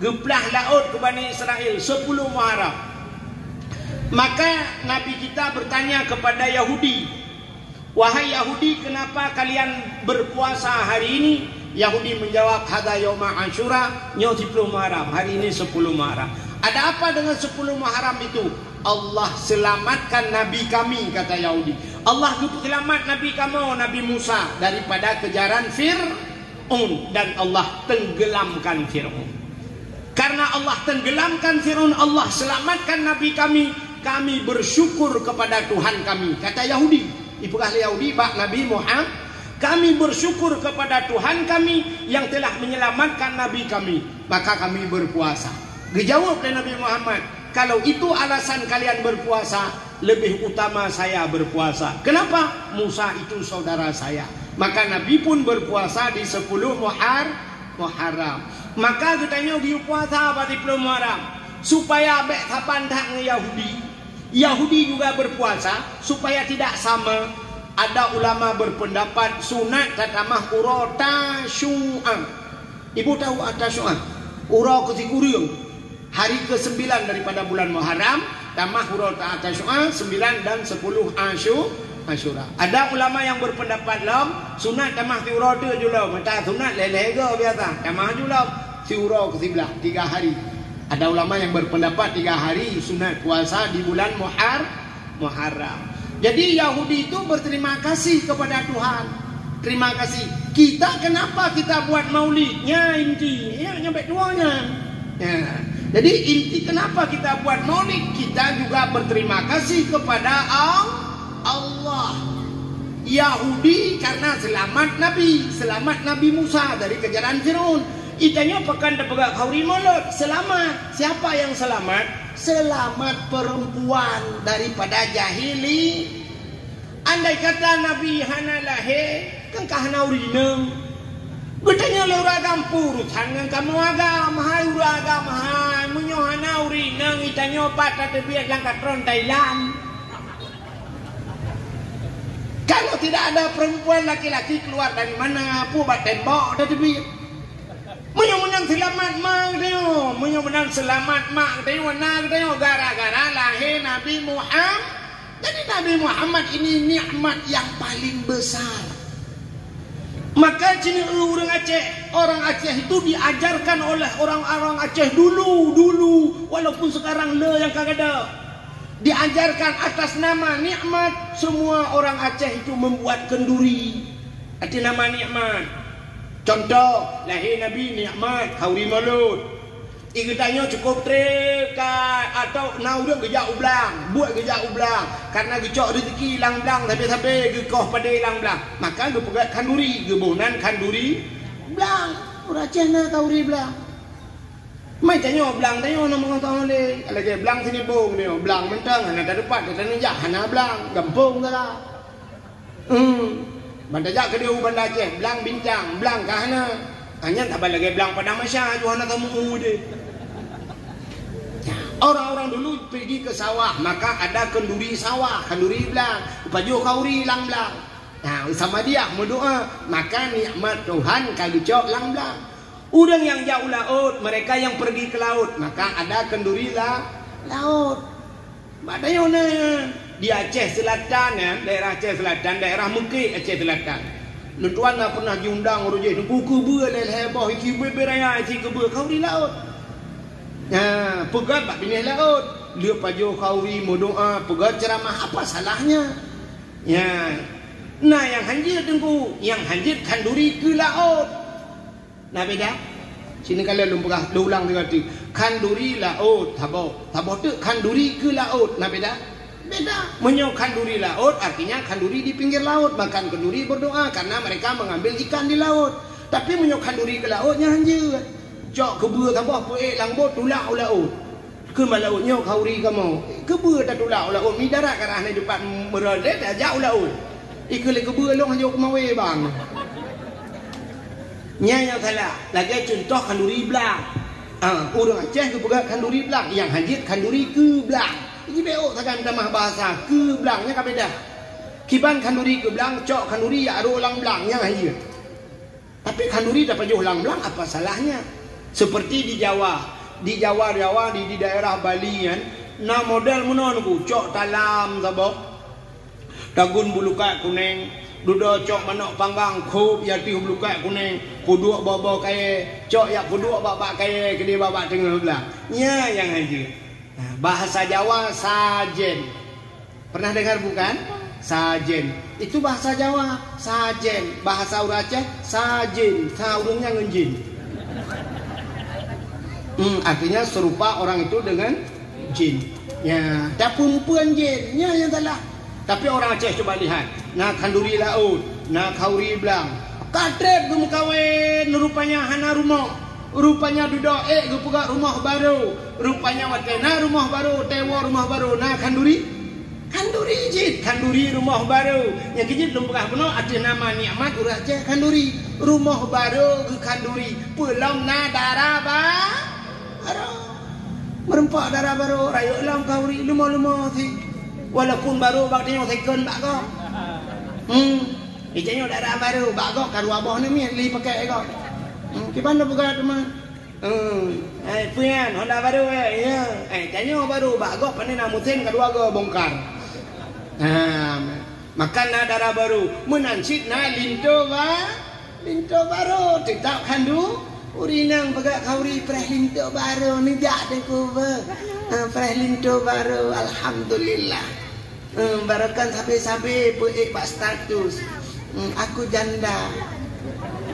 geuplah laut keu Bani Israil, siploh Muharram. Maka Nabi kita bertanya kepada Yahudi, "Wahai Yahudi, kenapa kalian berpuasa hari ini?" Yahudi menjawab, "Hadza yauma Asyura," nyoe siploh Muharram, hari ini siploh Muharram. "Ada apa dengan siploh Muharram itu?" "Allah selamatkan Nabi kami," kata Yahudi. "Allah geupeuselamat Nabi kamoe, Nabi Musa, daripada kejaran Fir'aun, dan Allah tenggelamkan Fir'aun." Karena Allah tenggelamkan Fir'aun, Allah selamatkan Nabi kami, kami bersyukur kepada Tuhan kami, kata Yahudi. Ipeugah lé Yahudi bak Nabi Muhammad, "Kami bersyukur kepada Tuhan kami yang telah menyelamatkan Nabi kami, maka kami berpuasa." Geujaweueb lé Nabi Muhammad, "Kalau itu alasan kalian berpuasa, lebih utama saya berpuasa. Kenapa? Musa itu saudara saya." Maka Nabi pun berpuasa di sepuluh Muhar-, Muharram. Maka geutanyoe geuyue puasa bak siploh Muharram, supaya bék saban that ngon Yahudi. Yahudi juga berpuasa supaya tidak sama. Ada ulama berpendapat sunat tatamah uroe Tasyu'a. Ibu tahu Tasyu'a? Uroe keusikureueng. Hari kesembilan daripada bulan Muharram, tamah uroe Tasyu'a, sembilan dan sepuluh Asyu-, Asyura. Ada ulama yang berpendapat lom, sunat tamah siuroe teuk ju lom. Mata sunat lhèe-lhèe go biasa, tamah ju lom siuroe keusiblah, tiga hari. Ada ulama yang berpendapat tiga hari sunat puasa di bulan Muhar-, Muharram. Jadi Yahudi itu berterima kasih kepada Tuhan. Terima kasih. Kita kenapa kita buat maulid? Nya inti. Ya, nyampe tuanya. Ya. Jadi inti kenapa kita buat maulid? Kita juga berterima kasih kepada Al-, Allah. Yahudi karena selamat Nabi, selamat Nabi Musa dari kejaran Firaun. Itanyoe pakon tapeugah khanduri mulod, selamat. Siapa yang selamat? Selamat perempuan daripada jahili. Andai kata Nabi hana lahé, kan ka hana ureueng inong. Geutanyoe lé ureueng agam, peue urusan ngon kamoe agam, hai ureueng agam, hai. Meunyoe hana ureueng inong, itanyoe pat tateubiet lam katron Thailand. Kalau tidak ada perempuan, laki-laki keluar dari mana, peue bak tembok tateubiet. Meunyoe meunan seulamat ma geutanyoe, meunyoe meunan seulamat ma geutanyoe, na geutanyoe gara-gara lahé Nabi Muhammad. Jadi Nabi Muhammad ini nikmat yang paling besar. Maka cini ureueng Aceh, orang Aceh itu diajarkan oleh orang-orang Aceh dulu, dulu, walaupun sekarang le nyang ka gadôh. Diajarkan atas nama nikmat, semua orang Aceh itu membuat kenduri atas nama nikmat. Contoh, lahé Nabi nikmat, khanduri mulod. Di geutanyoe cukup trép ka, atawa na ureueng geujak u blang, buet geujak u blang, karena geucok rezeki lam blang, sabe-sabe geukoh padé lam blang, maka geupeugét khanduri, geuboh nan khanduri blang. Ureueng Aceh na khanduri blang. Mai tanyoe blang, tanyoe na meungoh lé. Lagèe blang sini bong nyoe, blang mantong hana teupat, teuneuk jak hana blang, gampông salah. Hmm. Ban tajak keudéh u Banda Aceh, blang bincang, blang ka hana. Hanya saban lagèe blang Padang Masya, ju hana kamu u deh. Orang-orang dulu pergi ke sawah, maka ada kenduri sawah, kenduri blang, pajoh khanduri lam blang. Nah, sama dia meudoa, maka nikmat Tuhan ka geucok lam blang. Ureueng nyang jak u laôt, mereka yang pergi ke laut, maka ada kenduri la-, laut. Bak tanyoe na di Aceh Selatan, ya, daerah Aceh Selatan, daerah Mukit Aceh Selatan. Lôn tuan na pernah jiundang ureueng jih, teungku keubeue lhèe-lhèe boh, isi bubé raya, isi keubeue, khanduri laôt. Nah, peugah bak binéh laôt, lheueh pajoh khanduri, meudoa, peugah ceramah, apa salahnya? Ya, na nyang hanjeuet teungku, nyang hanjeuet khanduri keu laôt. Na beda? Sini ka lôn peugah, lôn ulang tiga kali. Khanduri laôt, saboh. Saboh teuk khanduri keu laôt. Na beda? Beda. Meunyoe khanduri laôt, artinya khanduri di pinggir laut. Makan kenduri berdoa karena mereka mengambil ikan di laut. Tapi meunyoe khanduri keu laôt, nyan hanjeuet. Cok keubeue saboh peuék lam bot, tulak u laôt. Kheun bak laôt, "Nyoe khanduri kamoe." Keubeue tatulak u laôt, mi darat ka rhah na dipat meureulet, tajak u laôt. Ikheun lé keubeue, "Lôn hanjeuet keumawe, bang." Nyan nyang salah. Lagèe cuntoh khanduri blang. Ah, ureueng Aceh geupeugah khanduri blang, nyang hanjeuet khanduri keu blang. Jibeuôk sagai meutamah bahasa, keu blang nyan ka beda. Kiban khanduri keu blang, cok khanduri jak rôh lam blang, nyan hanjeuet. Tapi khanduri tapajoh lam blang, apa salahnya? Seperti di Jawa. Di Jawa, Jawa, di, di daerah Bali nyan, na model meunoe Teungku, cok talam saboh, tagun bulukat kuneng, dudoe cok manok panggang, khôb i ateueh bulukat kuneng, peuduek bak boh kayèe, cok jak peuduek bak, bak kayèe keudéh bak, bak teungoh blang. Nyan nyang hanjeuet. Nah, bahasa Jawa sajen. Pernah dengar bukan? Sajen. Itu bahasa Jawa, sajen. Bahasa ureueng Aceh, sajin. Sa ureueng nyan ngon jin. Hmm, artinya serupa orang itu dengan jin. Ya, tapeumpun jin. Nyan nyang salah. Tapi orang Aceh cuba lihat. Na khanduri laôt, na khanduri blang. Ka trép geumeukawen, rupanya hana rumoh. Rupanya dudoe ék geupeugah rumoh barô. Rupanya watèe na rumoh barô, teuwoe rumoh barô, na khanduri. Khanduri jih, khanduri rumoh barô. Nyang keujeuet lôn peugah bunoe ateueh nama nikmat ureueng Aceh khanduri. Rumoh barô geukhanduri, peue lom na dara ba-, barô. Meureumpok dara barô, rayeuk lom khanuri leumo-leumo sit. Walaupun barô bak tanyoe second bak gob. Hmm. Itanyoe dara barô, bak gob ka dua boh neumit lé pakai gob. Hmm. Kiban na peugah teuma. Hmm. Eh, peue nyan, Honda barô, eh, ya. Eh, tanyoe barô, bak gob pane na meusén ka dua goe bongkar. Ha, maka na dara barô. Meunan cit na linto ba-, linto barô. Teutap khandu-, uri nang peugah khanuri preh linto barô. Neujak teungku beuh. Ha, preh linto barô. Alhamdulillah. Hmm, barokon sabe-sabe peuék bak status. Hmm, aku janda.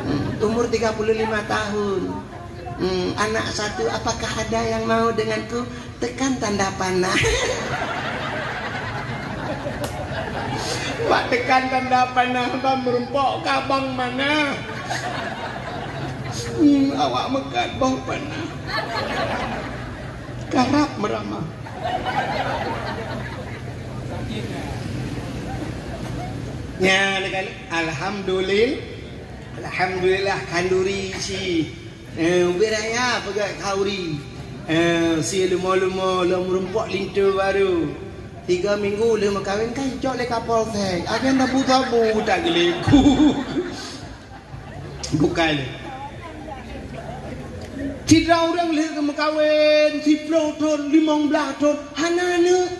Hmm, umur tiga puluh lima tahun. Hmm, anak satu, apakah ada yang mau denganku? Tekan tanda panah. Bak tekan tanda panah, ban meureumpok ka bang manah. Hmm, awak meukat boh panah. Karab meuramah. Nyan kan, alhamdulil-, alhamdulillah khanuri si. Eh, ubé raya peugah khanuri. Eh, si leumo-leumo lom meureumpok linto barô. Tiga minggu lheueh meukawen ka icok lé Kapolsek. Agen tabu-tabu tak geuleku. Bukai lé. Sidroe ureuëng lheueh geumeukawen, siplôh thon, limong blaih thon, hana aneuëk.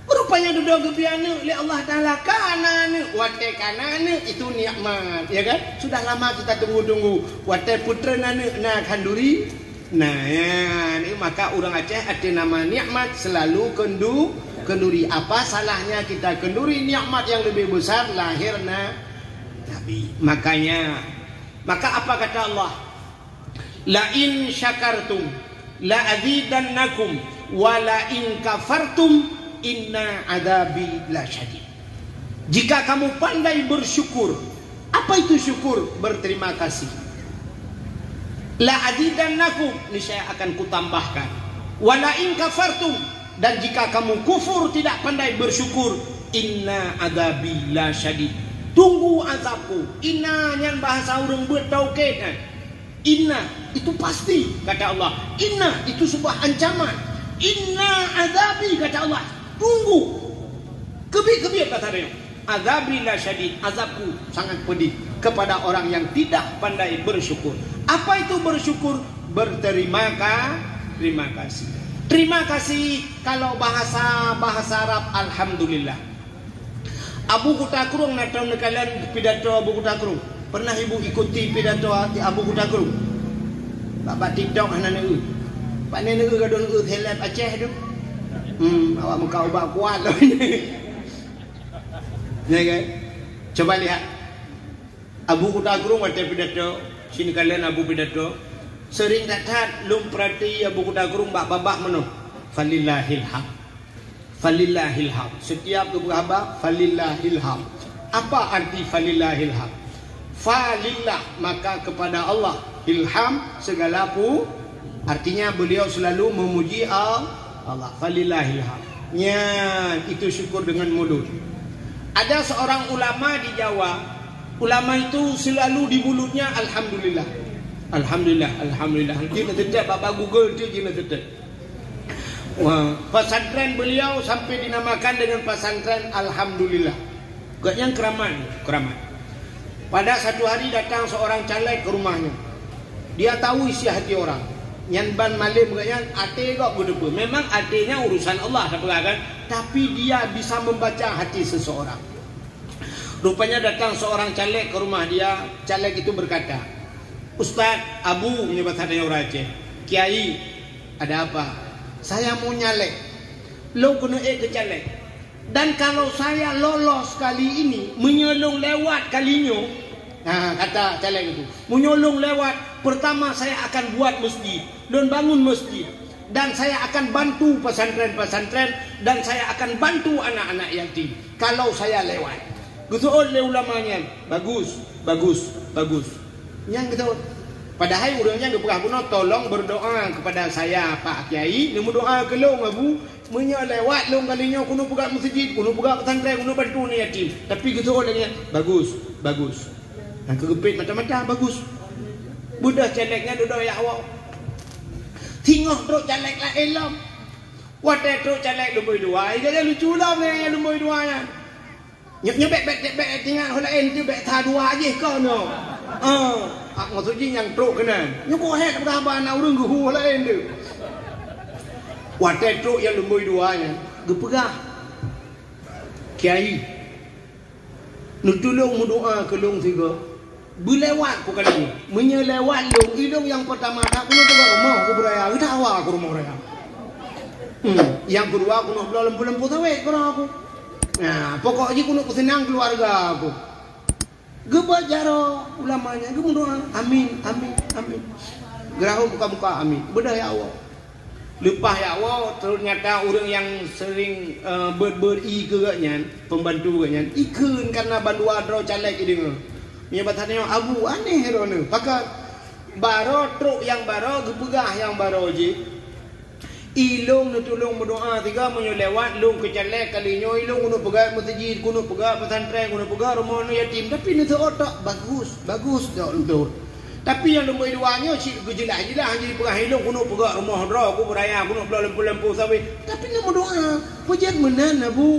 Rupanya dudoe geubri aneuëk lé Allah Taala, ka na aneuëk. Watée ka na aneuëk, itu nikmat, ya kan? Sudah lama kita tunggu-tunggu. Watée peutreun aneuëk na khanduri. Nah, ya, ni maka ureuëng Aceh até nama nikmat selalu kendu-, kenduri. Apa salahnya kita kenduri nikmat yang lebih besar lahirnya Nabi? Makanya, maka apa kata Allah? "La in syakartum la azidannakum wa la in kafartum inna adzabi lasyadid." Jika kamu pandai bersyukur, apa itu syukur? Berterima kasih. "La azidannakum," niscaya akan kutambahkan. "Wa la in kafartum," dan jika kamu kufur, tidak pandai bersyukur, "inna adzabi lasyadid." Tunggu azabku. Inna nyan bahasa ureuëng beuet taukid, kan? Inna, itu pasti, kata Allah. Inna, itu sebuah ancaman. Inna adzabi, kata Allah. Tunggu. Keubiet-keubiet kata dia. Adzabi lasyadid, azabku sangat pedih kepada orang yang tidak pandai bersyukur. Apa itu bersyukur? Berterima ka-, terima kasih. Terima kasih, kalau bahasa, bahasa Arab, alhamdulillah. Abu Kuta Krueng na troh neukalon pidato Abu Kuta Krueng. Pernah ibu ikuti pidato Abu Kuta Krueng? Bak, bak TikTok hana neueu. Bak neueu gadôh neueu seleb Aceh tu. Hmm, awak muka ubak kuat lah. Ya kan? Coba lihat. Abu Kuta Krueng watée pidato, si neukalon Abu pidato. Sering that-that lôn peurati Abu Kuta Krueng bak babah meunoe. Falillahil hamd. Falillahil hamd. Setiap geupeugah haba, falillahil hamd. Apa arti falillahil hamd? Falillah, maka kepada Allah. Hil hamd, segala pu-, artinya beliau selalu memuji Al-, Allah. Falillahil hamd. Nyan, itu syukur dengan mulut. Ada seorang ulama di Jawa, ulama itu selalu di mulutnya alhamdulillah. Alhamdulillah, alhamdulillah. Jeuet neuseutôt, bak, bak Google tu jeuet neuseutôt. Wah, pesantren beliau sampai dinamakan dengan pesantren Alhamdulillah. Gobnyan keramat, keramat. Pada satu hari datang seorang caleg ke rumahnya. Dia tahu isi hati orang. Nyan ban malem gobnyan até gob geuteupeue. Memang até nyan urusan Allah, tapeugah kan? Tapi dia bisa membaca hati seseorang. Rupanya datang seorang caleg ke rumah dia. Caleg itu berkata, "Ustaz, Abu," meunyoe bahasa tanyoe ureuëng Aceh, "Kiai, ada apa?" "Saya mau nyalek. Lôn keuneuk ék keu caleg. Dan kalau saya lolos kali ini, meunyoe lôn lewat kali nyoe," nah, kata caleg itu, "meunyoe lôn lewat, pertama saya akan buat masjid. Lôn bangun masjid. Dan saya akan bantu pesantren-pesantren. Dan saya akan bantu anak-anak yatim. Kalau saya lewat." Geuseuôt lé ulama nyan, "Bagus, bagus, bagus." Nyan geuseuôt. Padahai ureuëng nyan geupeugah bunoe, "Tolong berdoa kepada saya, Pak Kiai, neumeudoa keu lôn, Abu. Meunyoe lewat lôn kali nyoe, keuneuk peugah meuseujid, keuneuk peugah pesantren, keuneuk bantu aneuk yatim." Tapi geuseuôt lagée nyan, "Bagus, bagus." Nyang keugeupét mata-mata, "Bagus." Beudôh caleg nyan dudoe jak woe. Singoh trok caleg laén lom. Watèe trok caleg lumbôi dua, i gata lucu lom nyang lumbôi dua nyan. Nyoe, nyoe bèk, bèk, bèk, bèk ingat ho laén tu, bèk that dua jih kon nyoe. Ah, maksud jih nyang trok keunan. Nyoe kok hèk peugah haba na ureueng geuhu ho laén tu. Watèe trok nyang lumbôi dua nyan, geupeugah, "Kiai, neutulông meudoa keu lôn sigoe." Beulewat ku kali nyoe. Meunyoe lewat lôn, i lôn nyang peurtama that keuneuk peugah rumoh ku beuraya, geudawa ku rumoh raya. Hmm, nyang keudua keuneuk bloe lampu-lampu sawét keudroe ku. Nah, pokok jih keuneuk peuseunang keuluwarga ku. Geubeuet jaroe ulama nyan geumeudoa, "Amin, amin, amin." Geurahom muka-muka, "Amin." Beudôh ya Allah. Leupah ya Allah, teunyata ureueng nyang seuring, eh, beuet-beuet ie keu geuh nyan, pembantu geuh nyan, ikheun karena bandua droe caleg ideungoe. Meunyoe bak tanyoe abu, aneh droeneuh. Pakon? Baroe trok nyang baroe, geupeugah nyang baroe jih. I lôn neutulông meudoa sigoe meunyoe lewat lôn keu caleg kali nyoe, i lôn keuneuk peugah meuseujid, keuneuk peugah pesantren, keuneuk peugah rumoh aneuk yatim, tapi neuseuôt tok, bagus, bagus tok lôn. Tapi nyang lumbôi dua nyoe cit geujeulaih-jeulaih, hana jipeugah, "I lôn keuneuk peugah rumoh droe ku beuraya, keuneuk bloe lampu-lampu sawét." Tapi neumeudoa, peujeuet meunan, Abu.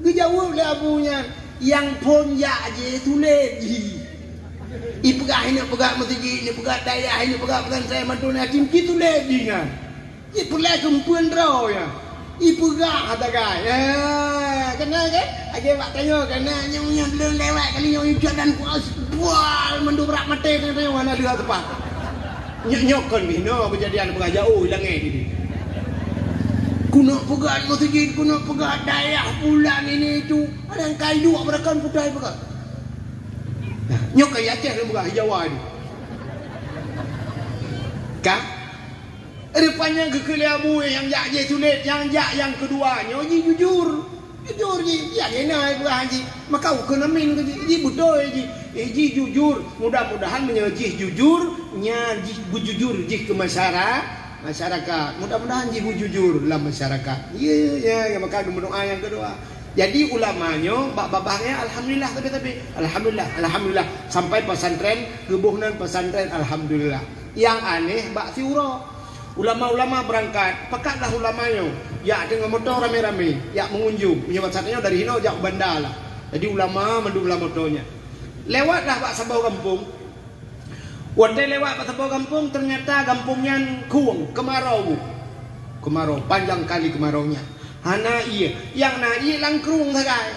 Geujaweueb lé Abu nyan, "Nyang phôn jak jih tuléb jih." Ipeugah, ineuk peugah meuseujid, ineuk peugah dayah, ineuk peugah pesantren, mandum yatim, jih tuléb jih nyan. Jih peureulèe keu eumpeuen droe nyan. Ipeugah ata gai. Eh, keunan kan? Lagèe bak tanyoe, keunan nyoe, nyoe lôn lewat kali nyoe, ujoe dan kuas, bual, mandum brat maté tanyoe, tanyoe hana deuh teumpat. Nyoe, nyoe kon binoe keujadian peugah jauh i langèt nyoe. Keuneuk peugah meuseujid, keuneuk peugah dayah, bulan ini itu. Ada nyang kai duek beurakan putai peugah. Nah, nyoe kai Aceh lôn peugah, i Jawa nyoe. Ka? Rupanya geukheun lé Abu nyang jak jih tuléb, nyang jak nyang keudua nyoe jih jujur. Jujur jih, jak jih na peugah jih. Maka ukheun amin keu jih, jih beutôi jih. Eh, jih jujur. Mudah-mudahan meunyoe jih jujur, nyan jih beujujur jih keu masyara-, masyarakat. Mudah-mudahan jih beujujur lam masyarakat. Ya, ya, ya, maka geumeudoa nyang keudua. Jadi ulama nyoe bak babah nyan alhamdulillah sabe-sabe. Alhamdulillah, alhamdulillah. Sampai pesantren, geuboh nan pesantren alhamdulillah. Nyang aneh bak siuroe. Ulama-ulama beurangkat, pakatlah ulama nyoe, jak deungon moto ramé-ramé, jak meungunjung. Meunyoe bak saat nyoe dari hinoe jak u Banda lah. Jadi ulama mandum lam moto nyan. Lewatlah bak saboh gampông. Watèe lewat bak saboh gampông, teunyata gampông nyan khueng, keumaroe bu. Keumaroe, panjang kali keumaroe nyan. Hana ié, nyang na ié langkrueng sagai.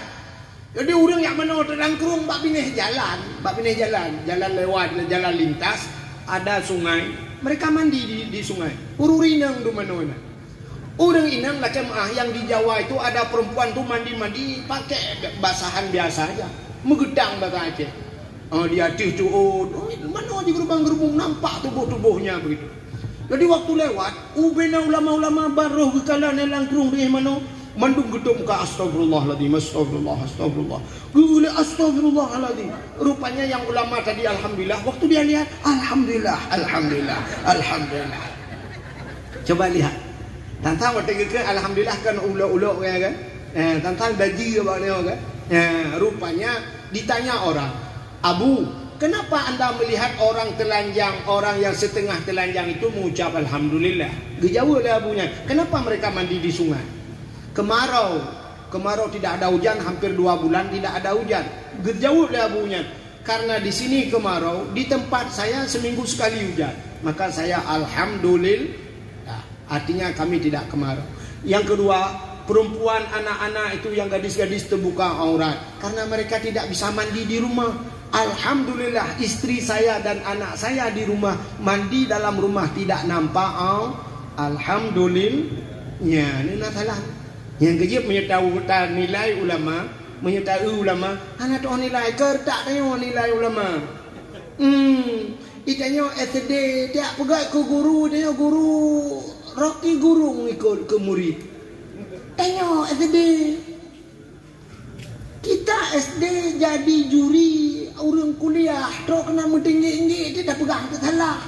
Jadi ureueng jak manoe teuk langkrueng bak binéh jalan, bak binéh jalan, jalan lewat, jalan lintas, ada sungai. Mereka mandi di, di sungai. Ureueng inong dumanoe nyan. Ureueng inong lagèe meuah nyang di Jawa itu ada perempuan tu mandi-mandi pakai basahan biasa aja. Meugeutang bahasa Aceh. Ah, di ateueh tuôt, oh, manoe jigeurubang-geurubung nampak tuboh-tubohnya begitu. Jadi waktu lewat, ubena ulama-ulama baroh geukalon nyang langkrueng deh manoe, mandum geutôp muka, "Astagfirullahaladzim, astagfirullah, astagfirullah." Geuulèe, "Astagfirullahaladzim." Rupanya nyang ulama tadi alhamdulillah, waktu dia lihat, "Alhamdulillah, alhamdulillah, alhamdulillah." Coba lihat. Tantang watèe geukheun alhamdulillah kan ulok-ulok kan? Eh, tantang daji bak nyoe kan? Eh, rupanya ditanya orang, "Abu, kenapa anda melihat orang telanjang, orang yang setengah telanjang itu mengucap alhamdulillah?" Geujaweueb lé Abu nyan, "Kenapa mereka mandi di sungai?" "Kemarau. Kemarau tidak ada hujan, hampir dua bulan tidak ada hujan." Geujaweueb lé Abu nyan, "Karena di sini kemarau, di tempat saya seminggu sekali hujan. Maka saya alhamdulillah." Artinya kami tidak kemarau. Yang kedua, perempuan, anak-anak itu yang gadis-gadis terbuka aurat. Karena mereka tidak bisa mandi di rumah. Alhamdulillah, istri saya dan anak saya di rumah mandi dalam rumah tidak nampak au-, alhamdulillah. Nyan, nyoe na salah. Nyang keujeuet meunyoe ta-, tanilai ulama, meunyoe ta-eu ulama, hana toh nilai, keu retak tanyoe nilai ulama. Hmm, i tanyoe S D, tiep peugah keu guru, tanyoe guru Rocky Gerung ikot keu murit. Tanyoe S D. Kita S D jadi juri, ureueng kuliah, trok keunan meutinggi-tinggi, dia dah peugah teusalah.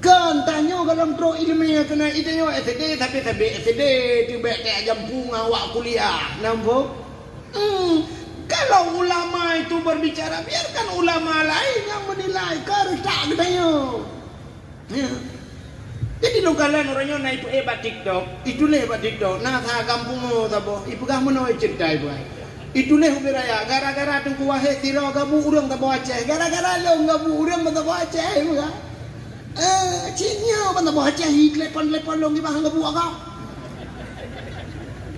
Kon tanyoe golom trok ileumèe keunan, i tanyoe S D, tapi sabé S D, teuh bèk tajak jampu ngon awak kuliah. Nampak? Hmm, kalau ulama itu berbicara, biarkan ulama lain yang menilai, keu retak geutanyoe. Ya. Jadi, Lôn kalon uroe nyoe na ipeuék bak TikTok, ituléh bak TikTok, na sa gampông saboh, ipeugah meunoe ceurita ipeugah. Ituléh ubé raya, gara-gara Teungku Wahé sidroe gabu ureuëng saboh Aceh, gara-gara lôn gabu ureuëng saboh Aceh ipeugah. Eh, cit nyoe ban saboh Aceh i telepon-telepon lôn kiban gabu agam.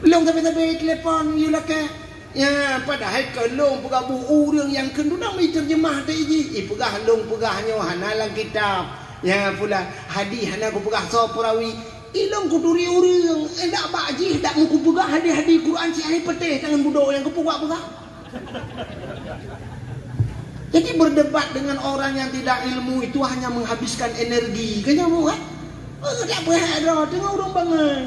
Lôn sabe-sabe telepon yue lakée. Ya, padahai keu lôn peugabu ureuëng nyang kheun duna meuteurjeumah teuh jih. Ipeugah lôn peugah nyoe hana lam kitab. Ya, pula hadih hana kupeugah soe peurawi. Ilôn kuturi ureuëng, eh, dak bak jih, dak meukupeugah hadih-hadih Quran si hai peuteh tangan budok nyang kupeugah-peugah. Jadi berdebat dengan orang yang tidak ilmu itu hanya menghabiskan energi. Kan nyan bukan? Oh, dak peuhah droe teungoh ureuëng bangai.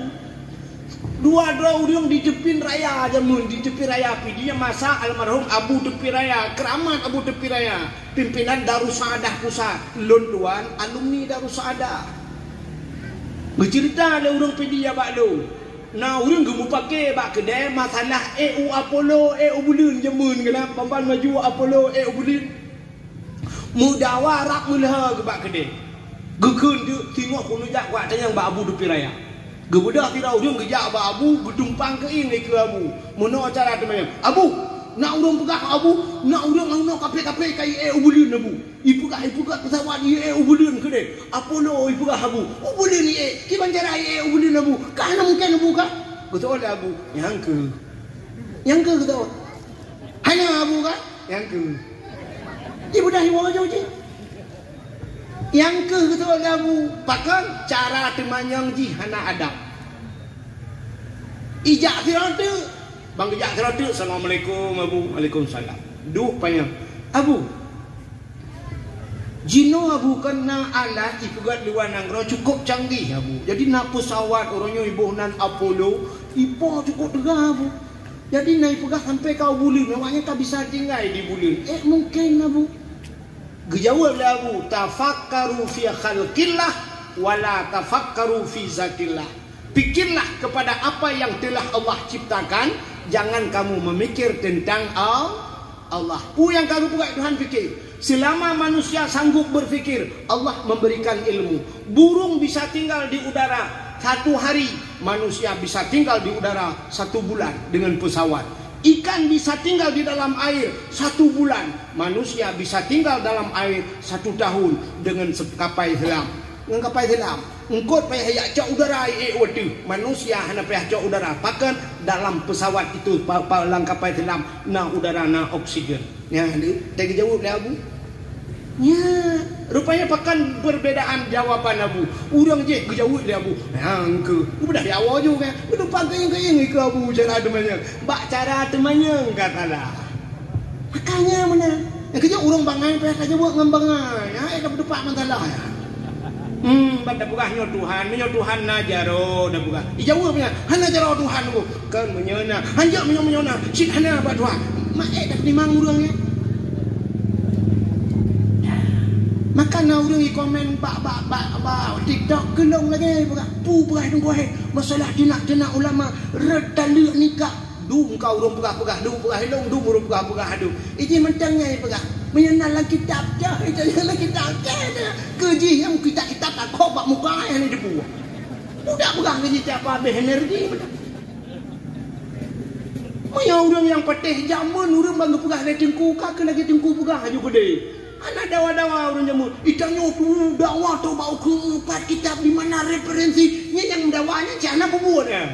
Dua droe ureuëng di teupin raya jameun, di teupin raya Pidie masa almarhum Abu Teupin Raya, keramat Abu Teupin Raya, pimpinan Darussaaddah Pusat. Lôn tuan alumni Darussaaddah. Geuceurita lé ureuëng Pidie bak lôn. Na ureuëng geumupake bak keudée masalah ék u Apollo, ék u buleuen jameun keunan, ban-ban maju Apollo, ék u buleuen. Meudawa rab meuleuha geuh bak keudée. Geukheun teuk singoh keuneuk jak kuat tanyong bak Abu Teupin Raya. Geubeudôh sidroe ureuëng geujak bak Abu, geutumpang keuieng lé keu Abu. Meunoe cara teumanyong, "Abu, na ureuëng peugah Abu, na ureuëng nyang noe kaphé-kaphé ka iék u buleuen Abu. Ipeugah, ipeugah peusawat iék u buleuen keudeh. Apollo ipeugah Abu. U buleuen iék, kiban cara iék u buleuen Abu. Ka hana mungken Abu ka?" Geuseuôt lé Abu, "Nyang keuh." Nyang keuh geuseuôt. "Hana Abu ka?" Nyang keuh. Ibeudôh iwoe jih. Nyang keuh geuseuôt lé Abu, pakon cara teumanyong jih hana adab. Ijak sidroe teuk, ban geujak sidroe teuk, "Assalamualaikum, Abu." "Waalaikumsalam." Duek panyang. "Abu, jinoe Abu kon na alat ipeugét luwa nanggroe cukup canggih, Abu. Jadi na peusawat uroe nyoe iboh nan Apollo, ipo cukup teuga, Abu. Jadi na ipeugah sampai ka u buleuen, awaknyan ka bisa tinggai di buleuen. Ék mungken, Abu?" Geujaweueb lé Abu, "Tafakkaru fi khalqillah, wa la tafakkaru fi zatillah." Pikirlah kepada apa yang telah Allah ciptakan, jangan kamu memikir tentang Al-, Allah. Peue nyang ka geupeugah Tuhan pikir. Selama manusia sanggup berpikir, Allah memberikan ilmu. Burung bisa tinggal di udara satu hari, manusia bisa tinggal di udara satu bulan dengan pesawat. Ikan bisa tinggal di dalam air satu bulan, manusia bisa tinggal dalam air satu tahun dengan se-, kapai selam. Ngon kapai selam. Eungkôt payah jak cok udara iék u ateueh, manusia hana payah cok udara. Pakon? Dalam pesawat itu, pa-, pa-, lam kapai selam, na udara, na oksigen. Nyan, teugeujaweueb lé Abu. Nyan, rupanya pakon perbedaan jawaban Abu. Ureuëng jih geujaweueb lé Abu. Nyang keuh, geubeudôh nyawa ju kan. Geudupan keuieng-keuieng keu Abu cara teumanyong. Bak cara teumanyong ka salah. Makanya meunan. Nyang keujeuet ureuëng bangai payah tajaweueb ngon bangai. Ha, eh, ka beutupat masalah, ya. Hmm, ban tapeugah nyoe Tuhan, meunyoe Tuhan na jaroe, tapeugah. Ijaweueb nyan, "Hana jaroe Tuhan ku." Kon meunyoe na, "Hanjeuet meunyoe, meunyoe na, cit hana bak Tuhan." Maék dak nimang ureuëng nyan. Maka na ureuëng ikomen bak, bak, bak, bak TikTok, keulong lagée peugah, "Peue peugah Teungku hai, masalah teunak-teunak ulama, rot taleuek nikah." Dum ka ureuëng peugah-peugah dum, peugah ilong dum ureuëng peugah-peugah dum. Iji mantong nyang ipeugah. Meunyoe na lam kitab, jah, ija nyang lam kitab, jah, jah. Keu jih nyang kitab-kitab takhob bak muka nyang hana jipeubuet. Udah peugah keu jih siapa habéh energi. Meunyoe ureuëng nyang patéh jameun ureuëng ban geupeugah lé teungku, ka keu lagée teungku peugah aju keudeh. Hana dawa-dawa ureuëng jameun. Itanyoe tu dawa tu bak ukeue empat kitab di mana referensi. Nyan nyang dawa nyan cit hana peubuet nyan.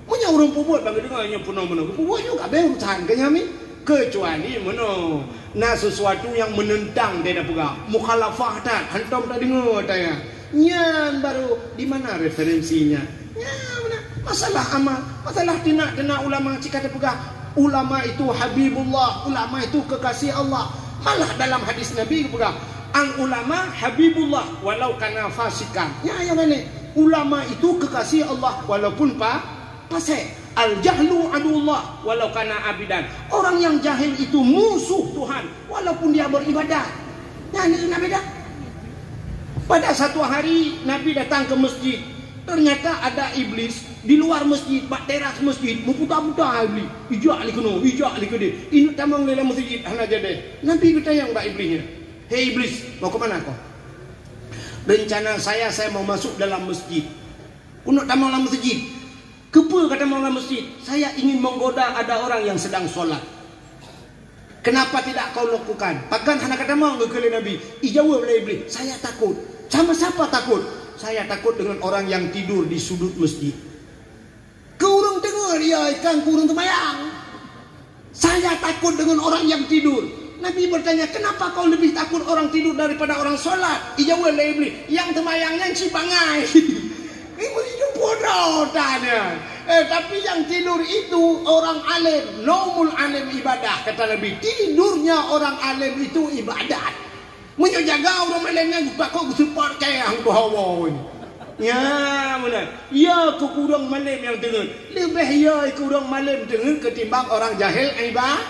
Meunyoe ureuëng peubuet bak geudeungoe nyoe peunoh meunoe, peubuet juga beh urusan keu nyami. Keucuali meunoe na sesuatu nyang meunentang deh na peugah, mukhalafah that, hantom tadeungoe tanya. Nyan baru di mana referensinya? Nyan meunan. Masalah amal, masalah teunak-teunak ulama cit ka tapeugah, ulama itu habibullah, ulama itu kekasih Allah. Malah dalam hadis Nabi geupeugah, "Al ulama habibullah walau kana fasikan." Nyan nyang aneh. Ulama itu kekasih Allah walaupun pa-, Pasal, "Al-jahlu aduwwullah walau kana abidan." Orang yang jahil itu musuh Tuhan walaupun dia beribadah. Nyan na beda. Pada satu hari Nabi datang ke masjid, ternyata ada iblis di luar masjid, bak teras masjid, meuputa-puta iblis. Ijak lé keunoe, ijak lé keudeh. Ineuk tamong lé lam masjid hana jadi. Nabi geutanyong bak iblis nyan, "Hei iblis, mau ke mana kau?" Rencana saya, saya mau masuk dalam masjid. Keuneuk tamong lam masjid. Keupeue ka tamong lam masjid? Saya ingin menggoda ada orang yang sedang sholat. Kenapa tidak kau lakukan? Pakon hana ka tamong, geukheun lé Nabi. Ijaweueb lé Iblih, "Saya takut." "Sama siapa takut?" "Saya takut dengan orang yang tidur di sudut masjid." Keu ureuëng teungeut, ya, ikan keu ureuëng teumayang. "Saya takut dengan orang yang tidur." Nabi bertanya, "Kenapa kau lebih takut orang tidur daripada orang sholat?" Ijaweueb lé Iblih, "Nyang teumayang nyan cit bangai." Ini meusidroe bodoh tanya. Eh, tapi yang tidur itu orang alim. "Naumul alim ibadah," kata Nabi. Tidurnya orang alim itu ibadat. Meunyoe jaga ureuëng malém nyan, pakon geuseupôt kayang keu hawa nyan. Ya, meunan. Ya, keu ureuëng malém nyang teungeut. Leubeh ya keu ureuëng malém teungeut ketimbang orang jahil iba-,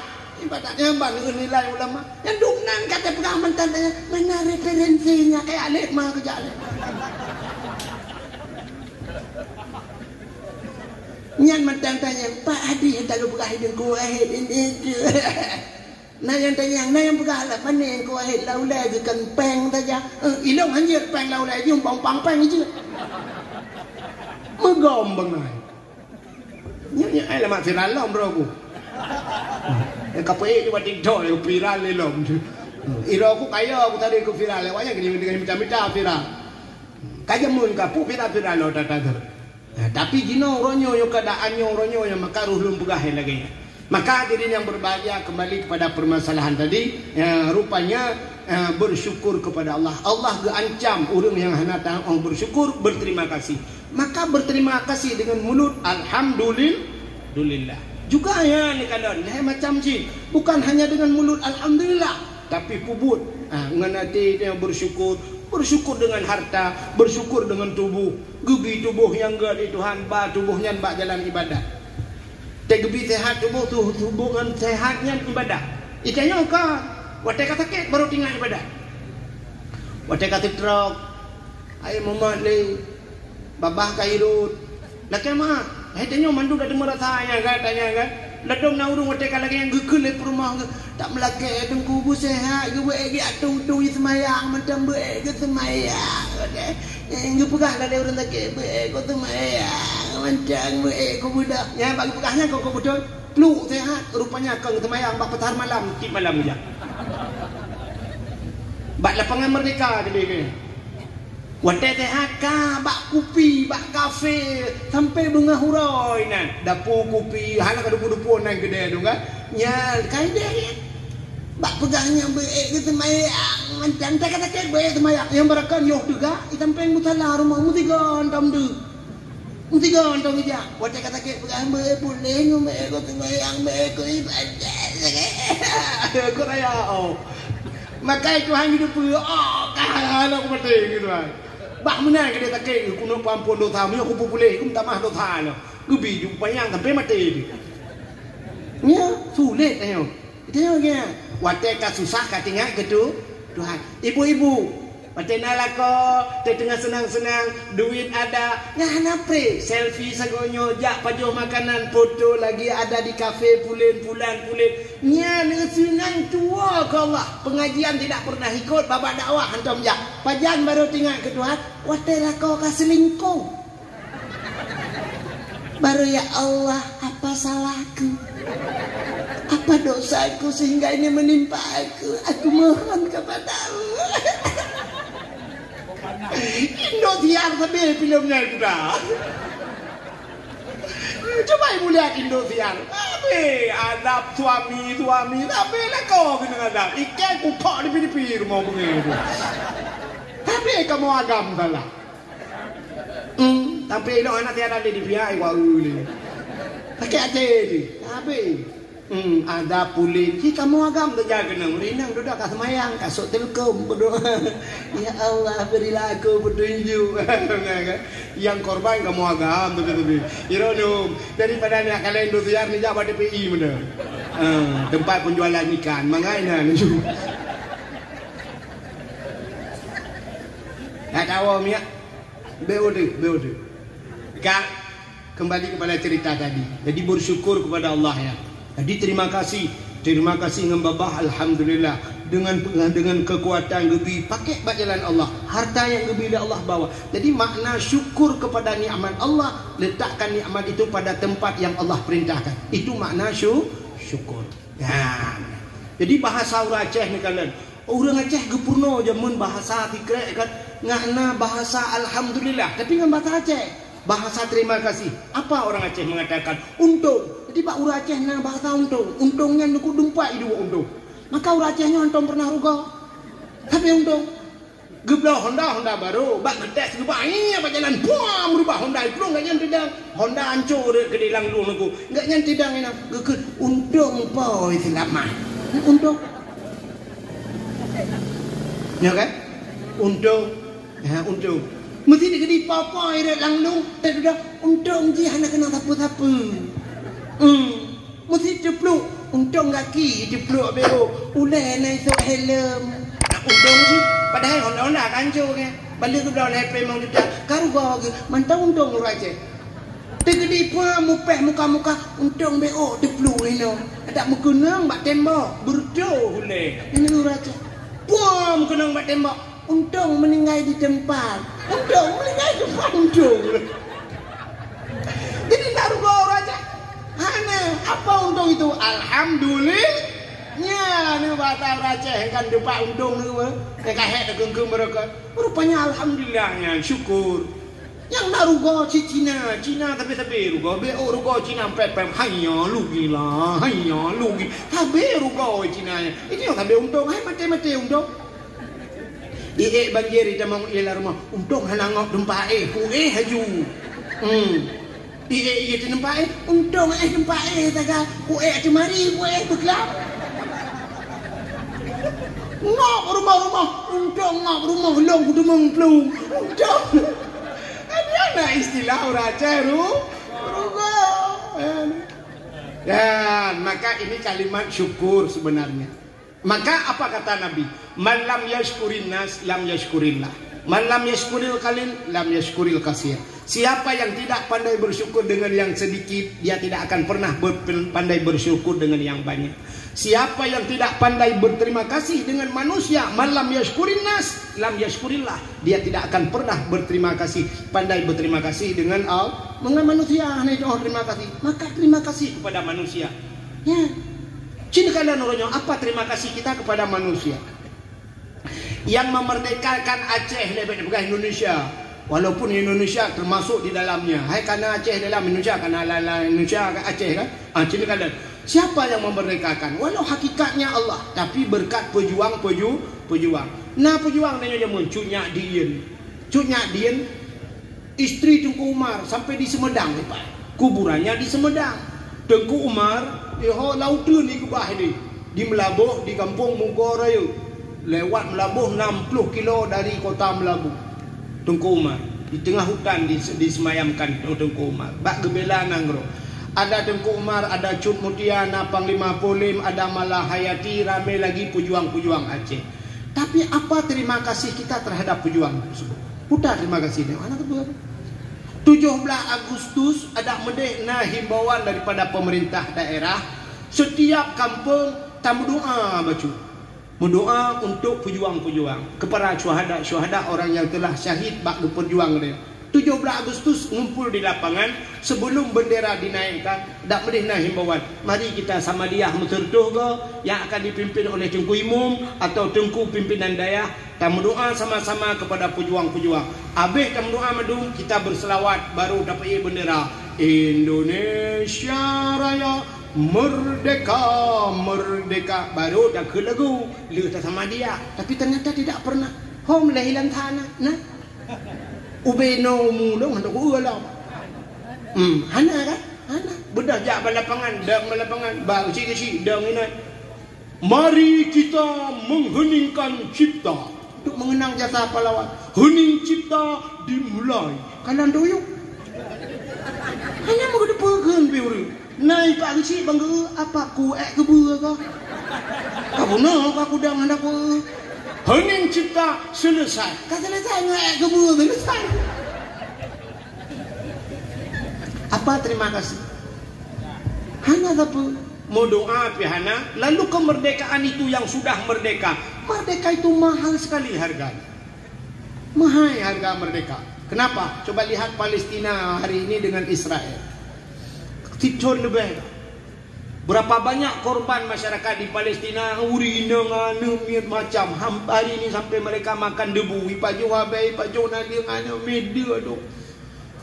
ibadat. Nyan ban nilai ulama. Nyan dum nan ka teupeugah mantong tanya, "Mana referensinya?" Kayak lek ma kejak lek. Nyan mantong tanya, "Pak hadis tadi peugah hideung kuah ini tu." Na nyang tanyong, na nyang peugah lah, "Pane keu wahét laulée geukan péng saja." Eh, ilong hanjeuet péng laulée jeuem bang pang péng jeuet. Meugom bangai. Nyoe, nyoe, ai, lama viral lom, bro, ku. Eh, ka peuék cuba TikTok, eh, viral lé lom. Iro ku kaya, ku tadi ku viral, eh, wayang gini dengan mita-mita viral. Ka jameun ka pu viral-viral lo tata ter. Nah, tapi jinoe uroe nyoe, nyoe keadaan nyoe uroe nyoe, maka roh lôn peugah lagée nyan. Maka hadirin yang berbahagia, kembali kepada permasalahan tadi, ya, rupanya, ya, bersyukur kepada Allah. Allah geuancam ureuëng nyang hana taát bersyukur, berterima kasih. Maka berterima kasih dengan mulut, "Alhamdulil-, dulillah." Juga ya, ni kadang, lain macam cit. Bukan hanya dengan mulut, "Alhamdulillah." Tapi peubuet, ah, ngon até dia bersyukur, bersyukur dengan harta, bersyukur dengan tubuh. Geubi tuboh nyang gét lé Tuhan, ba tuboh nyan bak jalan ibadat. Teugeubri seuhat tuboh, tu-, tuboh ngon seuhat nyan ibadat. Itanyoe ka, watée ka sakét baru teuingat ibadat. Watée ka seutrok, ai mumat lé, babah ka irot. Lakée meu'ah, hai tanyoe mandum ka teumeu rasa nyan kan, tanya kan. Ladom na ureuëng watée ka lagée nyan geukheun lé peurumoh geuh, tak meulakée teungku, beuseuhat, geubeuék geuatong-tong seumayang, mantong beuék geuseumayang. Eh, geupeugah lagée ureuëng sakét, "Beuék keu seumayang, mantong beuék keu budak." Nyan bak geupeugah nyan kok, kok beutôi. Pluek seuhat, rupanya kong seumayang bak peutar malam, cit malam geujak. Bak lapangan Merdeka tadi ke. Watée seuhat ka bak kupi, bak kafe, sampai beungoh uroe nan. Dapu kupi, hana ka dupu-dupu nan keudée tu kan. Nyan, ka ideh nyan. Bak peugah nyan beuék geuseumayang, mantong tak kata kek beuék seumayang. Nyang barakan yoh teuga, itampai musala rumoh meusigon tom deuh. Meusigon tom ijak. Watée ka sakét peugah beuék puléh ngon beuék keu seumayang, beuék keu ibadat. Keu raya, oh. Makai Tuhan hidup, oh, ka hana kumaté ngon Tuhan. Bah meunan keudeh sakét, keuneuk peuampôn dosa, meunyoe kupeupuléh, kumeutamah dosa nyoe. Geubi ju panyang sampai maté jih. Nyoe sulet nyoe. Teuh nyan, watée ka susah ka teuingat keu Tu-, Tuhan. Ibu-ibu, watée na lakoe, teuh teungoh seunang-seunang, duit ada, nyan hana pré, selfie sagoe nyoe, jak pajoh makanan, foto lagi ada di kafe pulen, pulan, pulen. Nyan seunang tuwoe keu Allah. Pengajian tidak pernah ikut, babah dakwah hantom jak. Pajan baru teuingat keu Tuhan, watée lakoe ka selingkuh. Baru, "Ya Allah, apa salahku? Apa dosaku sehingga ini menimpa aku? Aku mohon kepada-Mu." Indosiar sabe filem nyan kuda. Cuba ibu lihat Indosiar. Sabe adab suami, suami, sabe lakoe keuneuk adab. Iké kutok di pipi-pipi rumoh beungéh tu. Sabe kamoe agam salah. Hmm, tapi ilong aneuk tiara di pihak iwa uli. Sakét até tu. Tapi, hmm, ada pulit. Si kamoe agam tu jaga kena. Rinang duda ka semayang, ka sok telkom berdoa. Ya Allah, berilah aku petunjuk. Yang korban kamoe agam tu, tu, tu. Ironum, daripada nak kalian dosiar ni jak pada P I mana. Ah, tempat penjualan ikan. Mangai na. Tak tahu miak. Beudeuh, beudeuh. Ka, kembali kepada cerita tadi. Jadi, bersyukur kepada Allah, ya. Jadi, terima kasih. Terima kasih ngon babah, alhamdulillah. Dengan dengan kekuatan geubri, pakai bak jalan Allah. Harta yang geubri lé Allah bawa. Jadi makna syukur kepada nikmat Allah, letakkan nikmat itu pada tempat yang Allah perintahkan. Itu makna syu, syukur. Nah. Jadi bahasa ureuëng Aceh ni kalian. Ureuëng Aceh geupeurunoe jameun bahasa sikrek kan, ngakna bahasa alhamdulillah, tapi ngon bahasa Aceh. Bahasa terima kasih. Apa orang Aceh mengatakan? Untông. Jadi bak ureuëng Aceh na bahasa untông. Untông nyan nuku dumpat iduek untông. Maka ureuëng Aceh nyoe hantom pernah rugoe. Tapi untông. Geubloe Honda, Honda baru, bak geutés geuba, iya bak jalan, puam, rubah Honda iplueng, gak nyan teudang. Honda ancô rot keudeh lam lueng nuku. Gak nyan teudang inan. Geukheun, untông po seulamat. Untông. Ya kan? Untông. Ha, untông. Meusti dikeudi po-po rot lam lueng, teudong, untông jih hana keunong sapeue-sapeue. Hmm. Meusti teupluek, untông gaki teupluek abéh ôk. Ulèe na isôk helm. Nah, untông jih. Padahai Honda-Honda ka ancô kan. Balik geubloe lé pèng limong juta. Ka rugoe geuh, mantong untông ureuëng Aceh. Teukeudi puam mupèh muka-muka, untông abéh ôk teupluek inoe. Adak meukeunong bak tembok, beureutoh ulèe. Ini ureuëng Aceh. Puam meukeunong bak tembok. Untông meuninggai di teumpat. Untông meuninggai di teumpat, untông. Jadi na rugoe ureuëng Aceh. Hana, apa untông itu? Alhamdulillah. Nyan, ni bahasa ureuëng Aceh kan, dumpat untông ni, eh. Ka hék takheun-kheun barokah. Rupanya alhamdulillah nyan, syukur. Nyang na rugoe cit Cina, Cina tapi-tapi rugoe, abéh ôk rugoe Cina pèng-pèng, hanya lugi lah, hanya lugi. Sabe rugoe Cina nyan. Itu nyang sabe untông, hai maté-maté untông. Iék banjir itamong ié lam rumoh, untông hana ngok teumpat éh, kuéh haju. Hmm. Iék ié teumpat éh, untông éh teumpat éh taga, kuéh teumari, kuéh beuklam. Ngok rumoh-rumoh, untông ngok rumoh lông kuteumong plueng. Untông. Ada na istilah ureuëng Aceh ru, rugoe. Dan maka ini kalimat syukur sebenarnya. Maka apa kata Nabi? "Man lam yashkurin nas, lam yashkurillah. Man lam yashkuril qalil, lam yashkuril katsir." Siapa yang tidak pandai bersyukur dengan yang sedikit, dia tidak akan pernah ber-, pandai bersyukur dengan yang banyak. Siapa yang tidak pandai berterima kasih dengan manusia, "Man lam yashkurin nas, lam yashkurillah." Dia tidak akan pernah berterima kasih, pandai berterima kasih dengan Al-, dengan manusia, hana itu terima kasih. Maka terima kasih kepada manusia. Ya. Cina kalian orang nyoe, apa terima kasih kita kepada manusia yang memerdekakan Aceh lebih daripada Indonesia? Walaupun Indonesia termasuk di dalamnya. Hai, kana Aceh dalam Indonesia, kana lain-lain Indonesia, Aceh kan? Ah, cina kalian. Siapa yang memerdekakan? Walau hakikatnya Allah, tapi berkat pejuang-peju-, pejuang. Nah, pejuang nyoe jameun Cut Nyak Dien. Cut Nyak Dien, istri Teungku Umar sampai di Sumedang, Pak. Kuburannya di Sumedang. Teungku Umar, eh, ho lauteun di Kubah ini, di Meulaboh, di Kampung Mugo Raya. Lewat Meulaboh enam puluh kilo dari kota Meulaboh. Teungku Umar, di tengah hutan di, disemayamkan Teungku Umar. Bak geubela nanggroe. Ada Teungku Umar, ada Cut Mutia, na Panglima Polim, ada Malahayati, ramé lagi pejuang-pejuang Aceh. Tapi apa terima kasih kita terhadap pejuang tersebut? Puta terima kasih ni, anak kedua. Tujuh belas Agustus, adak meudeh na himbauan daripada pemerintah daerah, setiap kampung tameudoa bacut. Meudoa untuk pejuang-pejuang, kepada syuhada-syuhada, orang yang telah syahid bak geupeurjuang lé. Tujuh belas Agustus ngumpul di lapangan, sebelum bendera dinaikkan, dak meudeh na himbauan, mari kita samadiyah meuseureutoh goe yang akan dipimpin oleh Teungku Imum atau Teungku Pimpinan Dayah, tameudoa sama-sama kepada pejuang-pejuang. Abéh tameudoa mandum, kita berselawat, baru tapeuék bendera. Indonesia Raya, merdeka, merdeka. Baru takheun lagu, lheueh tasamadiyah. Tapi ternyata tidak pernah. Hom lé hilang sana, nah. Ubé noe umu lôn hana kueu lom. Hmm, hana kan? Hana. Beudôh jak bak lapangan, dong bak lapangan, bak keuchik-keuchik, dong inan. Mari kita mengheningkan cipta. Untuk mengenang jasa pahlawan. Hening cipta dimulai. Kanan doyok. Hana meugeudeupeue kheun pi ureueng. Na ipak keuchik bang geu, apa ku ék keubeue ka? Ka bunoe ka kudang hana ku. Hening cipta selesai. Ka selesai ngon ék keubeue selesai. Apa terima kasih? Hana sapeue. Meudoa pih hana, lalu kemerdekaan itu yang sudah merdeka. Merdeka itu mahal sekali harganya. Mahal harga merdeka. Kenapa? Coba lihat Palestina hari ini dengan Israel. Tiga tahun lebih. Berapa banyak korban masyarakat di Palestina, ureueng inong, aneuk miet macam. Ham-, hari ini sampai mereka makan debu. Ipajoh abée, ipajoh naleueng, aneuk miet dua tu.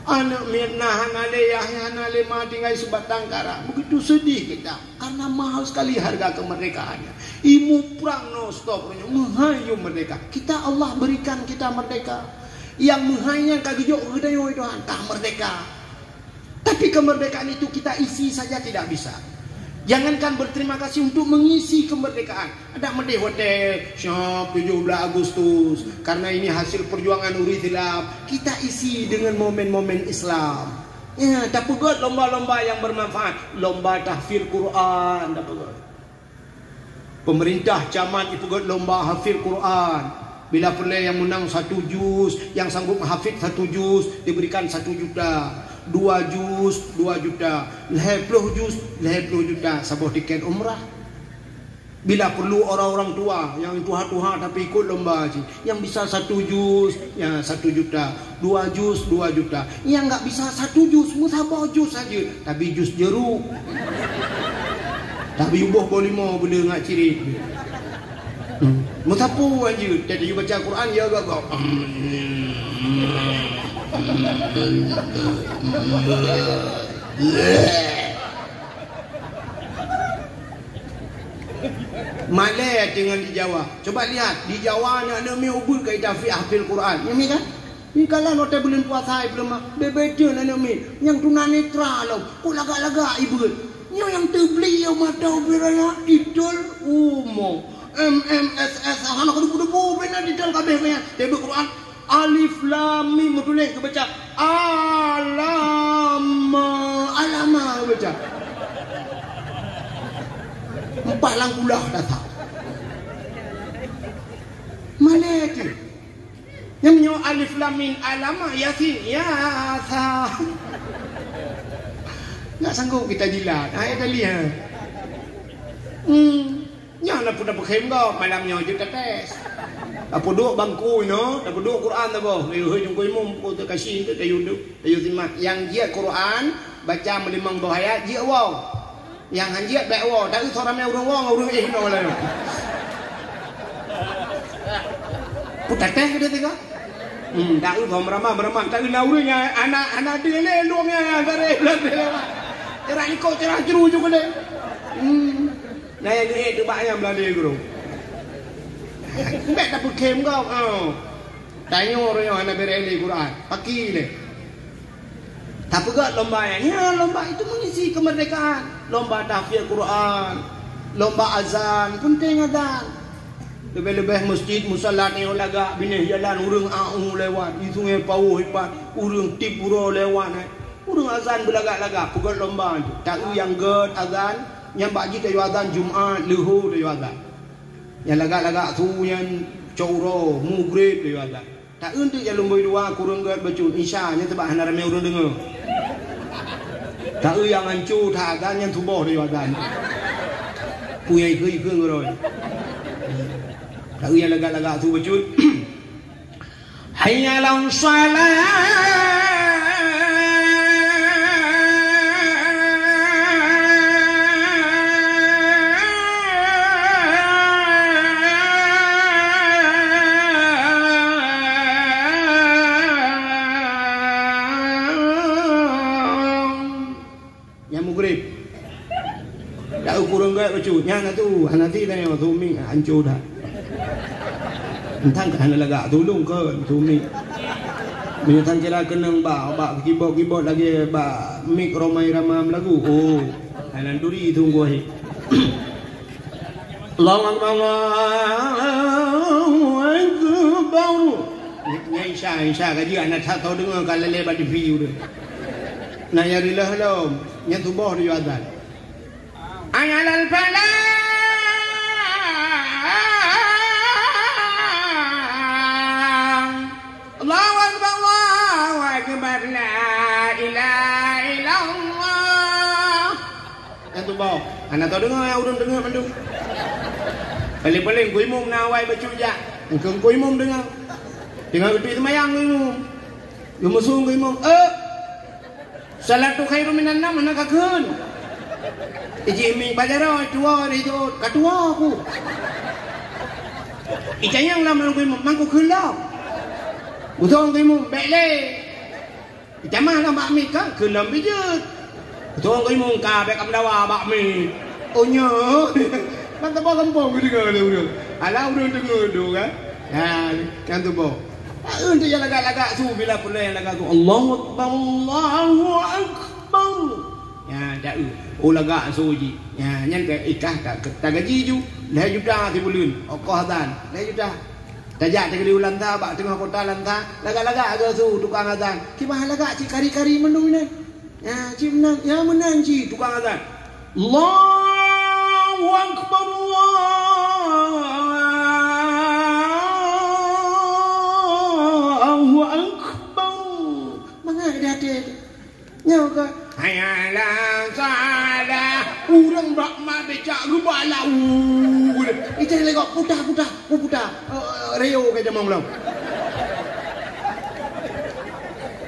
Aneuk miet na hana lé yah, hana lé ma, tinggai sibatang kara. Begitu sedih kita karena mahal sekali harga kemerdekaannya. Imu prang non stop, meuhai yum merdeka. Kita, Allah berikan kita merdeka. Yang meuhai nyan ka geujok keu geutanyoe, Tuhan, ka merdeka. Tapi kemerdekaan itu kita isi saja tidak bisa. Jangankan berterima kasih, untuk mengisi kemerdekaan. Ada meudeh watée siab tujuh belas Agustus, karena ini hasil perjuangan ureueng Islam, kita isi dengan momen-momen Islam. Ya, tapeugét lomba-lomba yang bermanfaat, lomba tahfidz Quran, tapeugét. Pemerintah camat ipeugét lomba hafidz Quran. Bila peureulée nyang meunang satu juz, nyang sanggup hafidz satu juz, diberikan satu juta. Dua juz, dua juta. Lhée ploh juz, lhée ploh juta. Saboh tiket umrah. Bila perlu orang-orang tua, nyang tuha-tuha tapi ikut lomba cit. Nyang bisa satu juz, ya, satu juta. Dua juz, dua juta. Nyang nggak bisa satu juz, meusaboh juz saja. Tapi juz jeruk. Tapi uboh boh limau bela ngat cirit. Hmm. Meusapeue anjeut, tiep-tiep baca Quran, ya gak-gak. Malée teungoh di Jawa. Coba lihat, di Jawa aneuk-aneuk miet ubit ka itafidz hafidz Quran. Nyan mi kan? Di kalan watée buleuen puasa ipeuleumak, bebe-bebe aneuk miet nyang tunanetra lom, ku lagak-lagak ibeuet. Nyoe nyang teubli yo mata ubit raya, idol umo. M M S S, hana ka debu-debu, bena idol kabeh nyan. Tebe Quran, Alif Lam Mim, meutuléh geubaca Alama, Alama geubaca. Empat langkulah dasar. Mana tu? Nyang nyoe Alif Lam Mim, Alama, Yasin, Yasa. Nggak sanggup kita jilat. Hai tali ha. Hmm. Nyan na pun tapeukhem gob, malam nyoe jeuet tates. Tapeuduek bangku inoe, tapeuduek Quran taboh. Hei, hei, jungkui mum, ku teu kasi teu tayu duek, tayu simak. Nyang jeuet Quran, baca meulimong boh ayat, jeuet woe. Nyang han jeuet bék woe, taeu soe ramé ureueng woe ngon ureueng éh inoe lalu. Pun tates keu dia teuka. Hmm, taeu soe meuramah, meuramah, taeu na ureueng nyang anak, anak dia lé, lueng nyang, nyang gareh, lueng dia lé. Cerah ikot, cerah jeru ju keu dia. Hmm. Na nyang geuék teubak nyang meulali guru. Bék tapeukhem gob, oh. Tanyoe ureueng nyoe hana beureulée Quran. Paki lé. Tapeugét lomba nyan. Ya, lomba itu mengisi kemerdekaan. Lomba tahfidz Quran, lomba azan, penting azan. Leubeh-leubeh masjid, musala nyoe lagak, binéh jalan ureueng au lewat, di Sungai Pawôh ipat, ureueng tiep uroe lewat, eh. Ureueng azan beulagak-lagak, peugét lomba tu. Taeu nyang gét azan, nyan bak jih tayue azan Jumat, leuhô tayue azan. Nyang lagak-lagak su nyan cok uroe, mugreb tayue azan. Taeu teuk nyang lumbôi dua, kureueng gét bacut, Isya, nyan teubak hana ramé ureueng deungoe. Taeu nyang anco that azan, nyan suboh tayue azan. Peue nyang ikheun-ikheun keudroe. Taeu nyang lagak-lagak su bacut. Hayya 'alas shalah. Nyang mugreb. Dak ukureueng gét bacut. Nyan atu, hana ti tanyoe, su miek hanco that. Entan ka hana lagak tulông keu su miek. Meunyoe tan kira keunong bak, bak kibot-kibot lagèe bak miek Rhoma Irama meulagu. Oh, hana duri sunggoh. Allahu Akbar, Allahu Akbar. Nyan Isya, Isya ka jeuet, hana that tao deungoe ka lalé bak T V udah. Na nyang rilah lom, nyan suboh tayue azan. Hayya 'alal falah. Allahu Akbar, Allahu Akbar, la ilaha illallah. Nyan suboh. Hana tao deungoe, ureuëng deungoe mandum. Paléng-paléng Teungku Imum na awai bacut jak. Engkeu Teungku Imum deungoe. Deungoe geutui seumayang Teungku Imum. Geumeusu Teungku Imum, "Eh! Salatu khairum minan naum hana kakheun." Iji mi bak jaroe tuwoe di jeuet, ka tuwoe ku. Itanyong lom Teungku Imum, "Man kukheun lom?" Geutanyong Teungku Imum, "Bék lé." Itamah lom bak mi kan, kheun lom bijeuet. Geutanyong Teungku Imum, "Ka bék kameudawa bak mi." Oh nyoe. Ban saboh gampông geudeungoe lé ureuëng. Alah ureuëng deungoe dong kan. Ha, nyang tuboh. Taeu untuk nyang lagak-lagak su bila peureulée nyang lagak su. Allahu Akbar, Allahu Akbar. Ya, taeu. Oh lagak su jih. Ya, nyan ka ikah tak tagaji ju. Lhée juta sibuleuen. Okoh azan. Lhée juta. Tajak teukeudi u Lansa, bak teungoh kota Lansa, lagak-lagak agoe su tukang azan. Kiban lagak cit kari-kari mandum nyan. Ya, cit meunan, ya meunan cit tukang azan. Allahu Akbar, Allahu Akbar. Mangat di até tu. Nyoe ka, "Hayya 'alas shalah." Ureuëng bak mat becak geubalak. Ijai lagak putah-putah, putah. Eh, Rio ka jamong lom.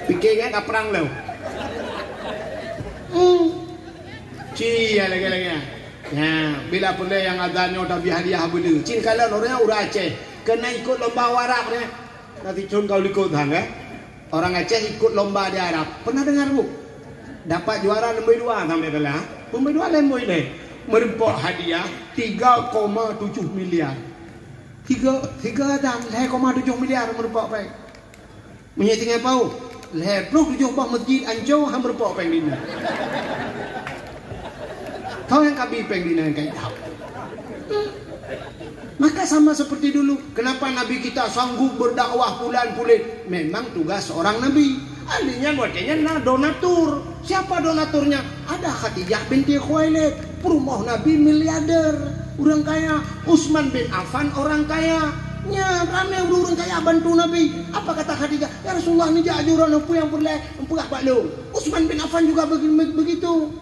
Pike kan ka prang lom. Hmm. Ci ya lagi-lagi. Ya, bila peureulée nyang azan nyoe tabi hadiah beudeu. Cit kalon ureuëng, ureuëng Aceh. Keuneuk ikot lomba Arab nyoe. Nanti cun kau likot hang, eh. Orang Aceh ikut lomba di Arab. Pernah dengar, Bu? Dapat juara nombor dua sampai kalah. Nombor dua nombor ini. Meureumpok hadiah tiga koma tujuh miliar. Tiga, tiga dan lhée koma tujuh miliar meureumpok péng. Meunyoe tinggai pauk, lhée ploh tujoh boh masjid ancô han meureumpok péng di nyan. Kau nyang kabi péng di nyan kan? Maka sama seperti dulu, kenapa Nabi kita sanggup berdakwah bulan-bulan? Memang tugas seorang Nabi. Ahli nyan watée nyan na donatur. Siapa donaturnya? Ada Khadijah binti Khuwailid, peurumoh Nabi miliarder, ureuëng kaya. Utsman bin Affan orang kaya. Nya ramé ureuëng kaya bantu Nabi. Apa kata Khadijah? "Ya Rasulullah, neujak aju droeneuh peue nyang peureulée, peugah bak lôn." Utsman bin Affan juga begi-, begitu.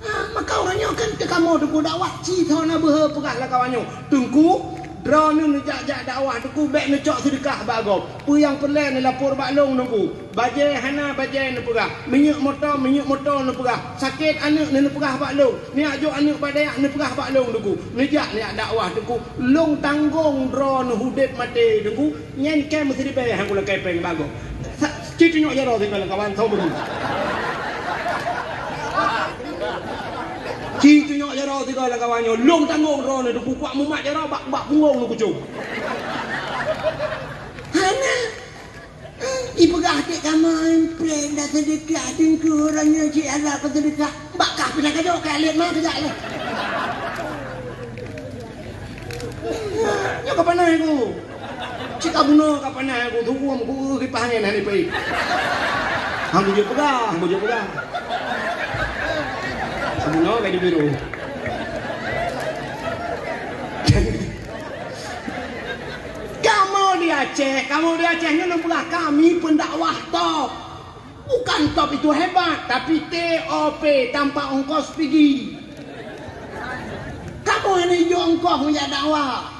Ha, maka uroe nyoe kan teukamoe Teungku dakwah, ci tho na beuhe peugah lam kawan nyoe, "Teungku, droeneuh neujak-jak dakwah Teungku, bék neucok seudeukah bak gob. Peue nyang peureulée neulapor bak lôn Teungku. Bajée hana bajée neupeugah, minyeuk moto, minyeuk moto neupeugah, sakét aneuëk neupeugah bak lôn, neujok aneuëk bak dayah neupeugah bak lôn Teungku. Neujak neujak dakwah Teungku, lôn tanggong droeneuh udeb maté Teungku." Nyan kém meusiribée han kulakée péng bak gob. Sa-, ci tunyok jaroe sigoe lam kawan, soe beugi. Ci tunyok jaroe sigoe lam kawan nyoe, lôn tanggong droeneuh Teungku, kuat mumat jaroe bak, bak punggong neukucong. Hana. Ipeugah cit kamoe, "Preh dah seudeukah, Teungku, uroe nyoe cit alah peuseudeukah." Bak kah pih na kajok, kajak lét ma kajak lé. Nyoe ka panas ku. Cit ka bunoe ka panas ku, tuwom ku, kipas angén hana ipeuék. Hang bujur peugah, hang bujur peugah. Ka bunoe ka di biru. Kamoe di Aceh, kamoe di Aceh nyoe lôn peugah kami pendakwah top. Bukan top itu hebat, tapi T O P, tanpa ongkos pigi. Kamoe hana ijok ongkos meujak dakwah.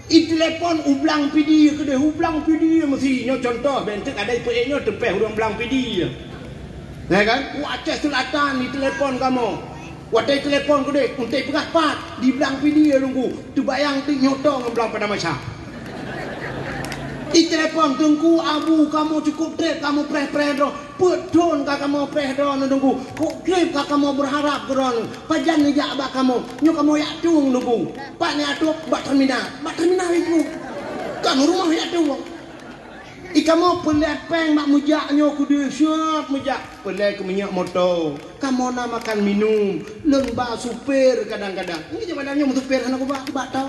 Itelepon u Blang Pidie keudeh, u Blang Pidie meusi. Nyoe contoh, bentuk ada ipeuék nyoe teupeh ureuëng Blang Pidie. Ya kan? U Aceh Selatan itelepon kamoe. Watée telepon keudeh, untuk peugah pat, di Blang Pidie Teungku, teubayang teuk nyoe tô ngon Blang Padang Masa. Itelepon, "Teungku, abu kamoe cukup treb kamoe preh-preh droe, peuet thon ka kamoe preh droe Teungku, kok treb ka kamoe berharap keu droe, pajan neujak bak kamoe, nyoe kamoe jak tueng Teungku." Pat neujak tueng? Bak terminal. Bak terminal itu. Kan rumoh jak tueng. I kamoe peureulée péng bak meujak nyoe keudeh, siap meujak. Peureulée keu minyeuk moto. Kamoe na makan minum. Lôn ba supir kadang-kadang. Nyoe jeuet malam nyoe meusupir hana kuba, kuba tau.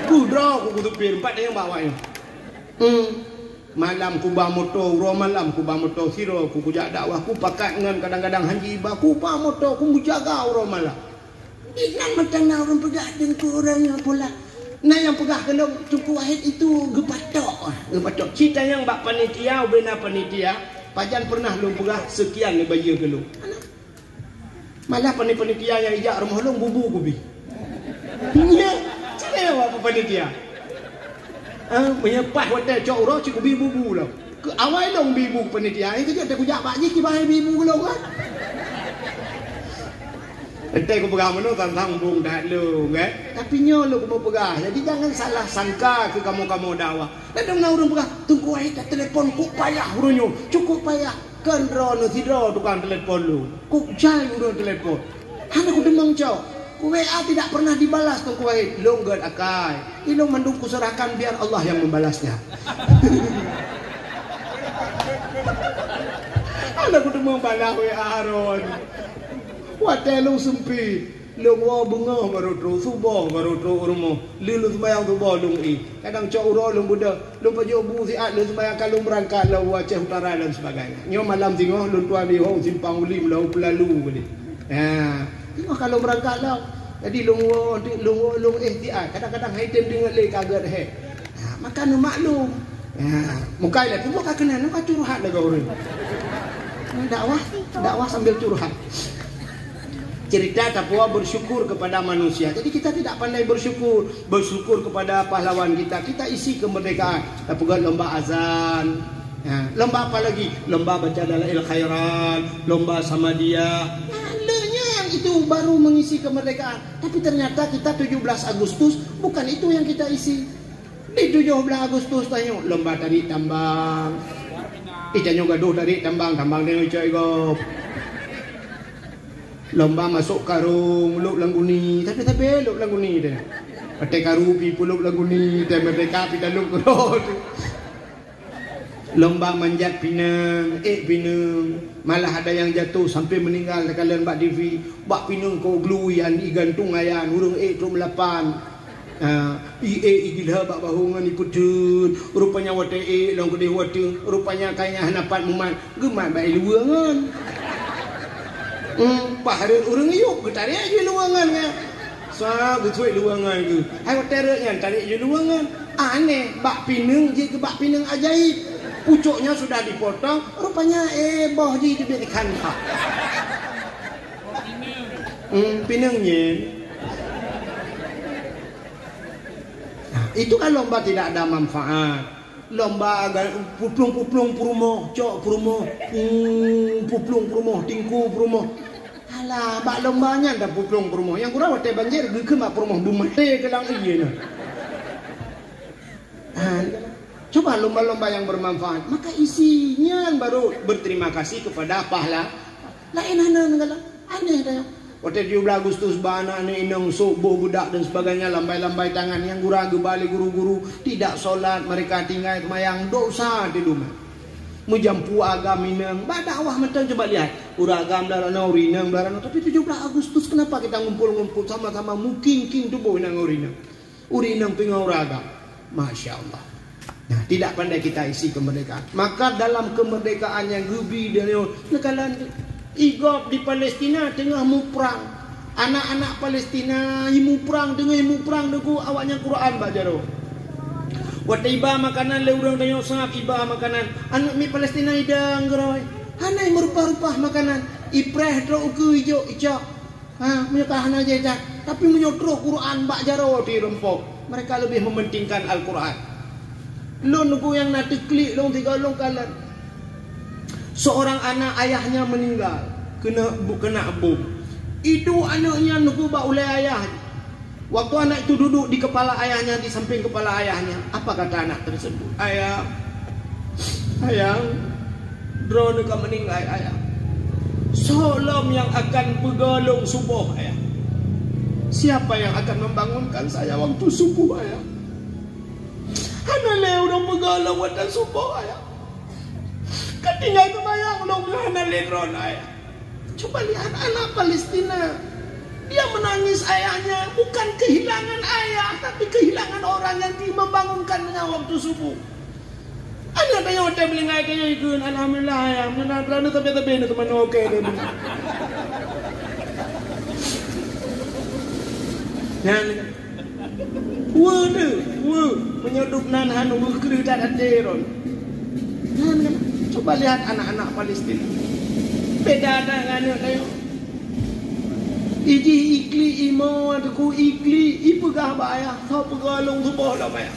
Kudroe ku, ku supir, empat nyang ba awak nyoe. Hmm. Malam kuba moto, uroe malam kuba moto sidroe ku, kujak dakwah, kupakat ngon kadang-kadang hanji iba, kuba moto, kumeujaga uroe malam. Inan mata na ureuëng peugah Teungku ureuëng nyoe pula. Na nyang peugah keu lôn, Teungku Wahid itu geupatok, geupatok. Ci tanyong bak panitia, ubena panitia, pajan pernah lôn peugah sekian neubayeue keu lôn. Hana. Malah panitia nyang ijak rumoh lôn bubu kubi. Nyan, cit lé awak panitia. Ah, meunyoe paih watèe cok uroe cit kubi bubu lom. Keu awai lôn bi bu panitia, eh, keujeuet teuh kujak bak jih kiban bi bu lôn kan. Entah kupeugah meunoe tantang bung that lôn, kan. Tapi nyoe lôn kupeugah. Jadi jangan salah sangka keu kamoe-kamoe dakwah. Kadang na ureueng peugah, "Teungku Wahid teulepon kok payah ureueng nyoe, cukôp payah." Kan droeneuh sidroe tukang teulepon lôn. Kok jai ureueng teulepon. Hana kudeungoe cok. Ku W A tidak pernah dibalas Teungku Wahid. Lôn gèt akai. Ilôn mandum kuserahkan biar Allah yang membalasnya. Hana kudeungoe balas W A droeneuh. Watèe lôn seumpit. Lôn woe beungoh barô trôk, suboh barô trôk u rumoh. Lheuh lôn seumayang suboh lôn éh. Kadang cok uroe lôn beudôh, lôn pajoh bu siat lôn seumayang ka lôn beurangkat lom u Aceh Utara dan sebagainya. Nyoe malam singoh lôn tuan di ho u Simpang Ulim lom u Peulalu keudéh. Ha, singoh ka lôn beurangkat lom. Jadi lôn woe, lôn woe, lôn éh siat. Kadang-kadang hai tem deungon lé ka gèt hék. Ha, maka neumaklum. Ha, mukai lé peubuet ka keunan, ka curhat lagèe ureueng. Dakwah, dakwah sambil curhat. Cerita tapuwa bersyukur kepada manusia. Jadi kita tidak pandai bersyukur. Bersyukur kepada pahlawan kita. Kita isi kemerdekaan. Tapeugah lomba azan. Ha, lomba apa lagi? Lomba baca Dalail Khairat, lomba Samadiyah. Ha, le nyan itu baru mengisi kemerdekaan. Tapi ternyata kita tujuh belas Agustus bukan itu yang kita isi. Di tujoh blaih Agustus tanyoe lomba tarék tambang. Eh, tanyoe gadoh tarék tambang, tambang tanyoe icok i gob. Lomba masôk karông, lôb lam guni, tapi-tapi lôb lam guni teuh. Watèe karu pi peulôb lam guni, watèe merdeka pi talôb keudroe. Lomba manjat pinang, ék pinang, malah ada yang jatuh sampai meninggal takalon bak T V. Bak pinang keu glue nyan igantung ayat, ureueng ék trôk meulapan. Ha, i ék igila bak bahô ngon ipeuteun. Rupanya watèe ék lom keudéh watèe. Rupanya kayèe hana pat mumat, geumat bak luweue ngon. Hmm, paih rhot ureueng iyup geutarek jih luweue ngon nyan. Sa geusuet luweue ngon geuh. Hai watèe rhot nyan tarek jih luweue ngon. Aneh, bak pinang jeuet keu bak pinang ajaib. Pucôknya sudah dipotong, rupanya, eh, boh jih teubiet di kanta. Hmm, pinang nyan. Nah, itu kan lomba tidak ada manfaat. Lomba aga-, puplong-puplong peurumoh, cok peurumoh, hmm, puplong peurumoh, tingku peurumoh. Alah, bak lomba nyan dah puplong peurumoh. Nyang kurang watèe banjir geukheun bak peurumoh beumaté keu lam ié nyan. Ha, coba lomba-lomba yang bermanfaat, maka isi nyan baru berterima kasih kepada pahlawan. Laén hana neugalak. Aneh dah. Watèe tujoh blaih Agustus ba aneuk inong sôk boh beudak dan sebagainya, lambai-lambai tangan nyang gura geuba lé guru-guru, tidak solat, mereka tinggai seumayang, dosa di rumah. Meujampu agam inong, bak dakwah mantong coba lihat. Ureueng agam blah ranoe, ureueng inong blah ranoe, tapi tujoh blaih Agustus kenapa kita ngumpul-ngumpul sama-sama meuking-king tuboh inong ureueng inong? Ureueng inong pingoh ureueng agam. Masya Allah. Nah, tidak pandai kita isi kemerdekaan. Maka dalam kemerdekaan nyang geubi tanyoe, neukalon i gob di Palestina teungoh muprang. Anak-anak Palestina i muprang, teungoh i muprang, Teungku, awaknyan Quran bak jaroe. Watèe iba makanan lé ureueng tanyoe sab, iba makanan. Aneuk miet Palestina idong keudroe. Hana i meurupah-rupah makanan. Ipreh trôk ukeue ijok icok. Ha, meunyoe ka hana jijak, tapi meunyoe troh Quran bak jaroe di rumpok, mereka lebih mementingkan Al-Quran. Lôn Teungku nyang na teuklik lôn sigoe lôn kalon. Seorang anak ayahnya meninggal, kena bu-, kena bom. Iduek aneuk nyan Teungku bak ulèe ayah. Waktu anak itu duduk di kepala ayahnya, di samping kepala ayahnya, apa kata anak tersebut? "Ayah, ayah, droeneuh ka meuninggai, ayah. Soe lom nyang akan peugolong suboh, ayah? Siapa yang akan membangunkan saya waktu subuh, ayah? Hana lé ureueng peugolong watèe suboh, ayah. Ka tinggai teubayang lom hana lé droeneuh, ayah." Coba lihat anak Palestina. Dia menangis ayahnya, bukan kehilangan ayah, tapi kehilangan orang yang di-, membangunkannya waktu subuh. Aneuk tanyoe watèe meuninggai tanyoe ikheun, "Alhamdulillah, ayah, meunan droeneuh sabe-sabe neu teumanoe oke deh." Nyan. Weueh teuh, weueh. Meunyoe dum nan han weueh kreueh that até droe. Nyan kan, coba lihat anak-anak Palestina. Beda that ngon aneuk tanyoe. Ijih iklik imo, teungku, iklik, ipeugah bak ayah, "Soe peugah lôn suboh lom, ayah?"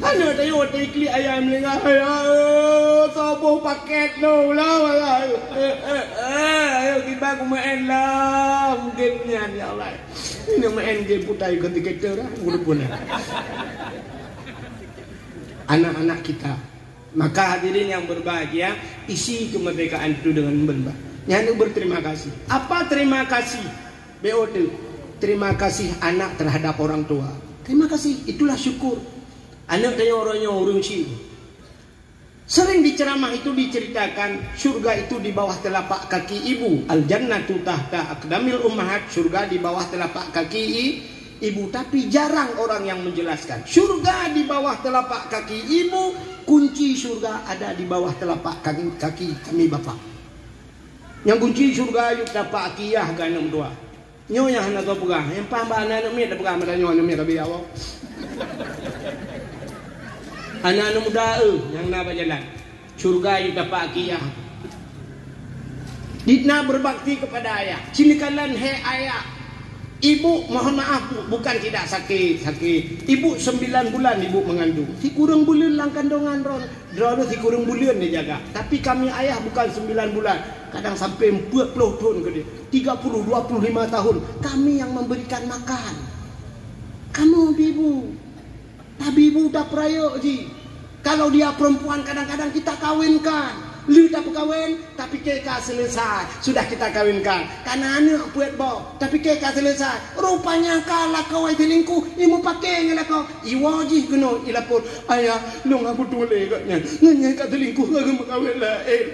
Aneuk tanyoe iklik ayah meuninggai, "Ayah, eh, soe boh paket lôn lom, ayah. Eh, eh, eh, ayo kiban kumeu'en lom game nyan, ya Allah." Ini meu'en game putai kon tiketer lah, ureueng pun. Anak-anak kita. Maka hadirin yang berbahagia, isi kemerdekaan itu dengan berba-, nyan berterima kasih. Apa terima kasih? B O T. Terima kasih anak terhadap orang tua. Terima kasih, itulah syukur. Aneuk tanyoe uroe nyoe ureueng chik. Sering di ceramah itu diceritakan, syurga itu di bawah telapak kaki ibu. Al-jannatu tahta aqdamil ummahat, syurga di bawah telapak kaki i-, ibu. Tapi jarang orang yang menjelaskan. Syurga di bawah telapak kaki ibu, kunci syurga ada di bawah telapak kaki, kaki kami bapak. Nyang kunci syurga yue tapak kaki yah keu aneuk dua. Nyoe nyang hana soe peugah. Nyang paham bak aneuk miet tapeugah, meutanyoe aneuk miet ka bri Allah. Aneuk-aneuk muda, eh, nyang na bak jalan. Syurga yue tapak kaki yah. Dikna berbakti kepada ayah. Sini kalian, hai ayah. Ibu, mohon maaf, Bu, bukan tidak sakit, sakit. Ibu sembilan bulan ibu mengandung. Sikureueng buleuen lam kandungan droe. Droeneuh sikureueng buleuen neujaga, tapi kami ayah bukan sembilan bulan, kadang sampai empat puluh thon keudeh, tiga puluh, dua puluh lima tahun, kami yang memberikan makan. Kamoe ibu, tapi ibu tapeurayeuk jih. Kalau dia perempuan, kadang-kadang kita kawinkan. Lheueh tapeukawen, tapike ka selesai, sudah kita kawinkan. Kana aneuk peuet boh, tapike ka selesai. Rupanya ka lakoe selingkuh, imu paké ngon lakoe. Iwoe jih keunoe ilapor, "Ayah, lôn hana putôh lé gobnyan. Ngon nyang ka selingkuh ngon meukawen laén.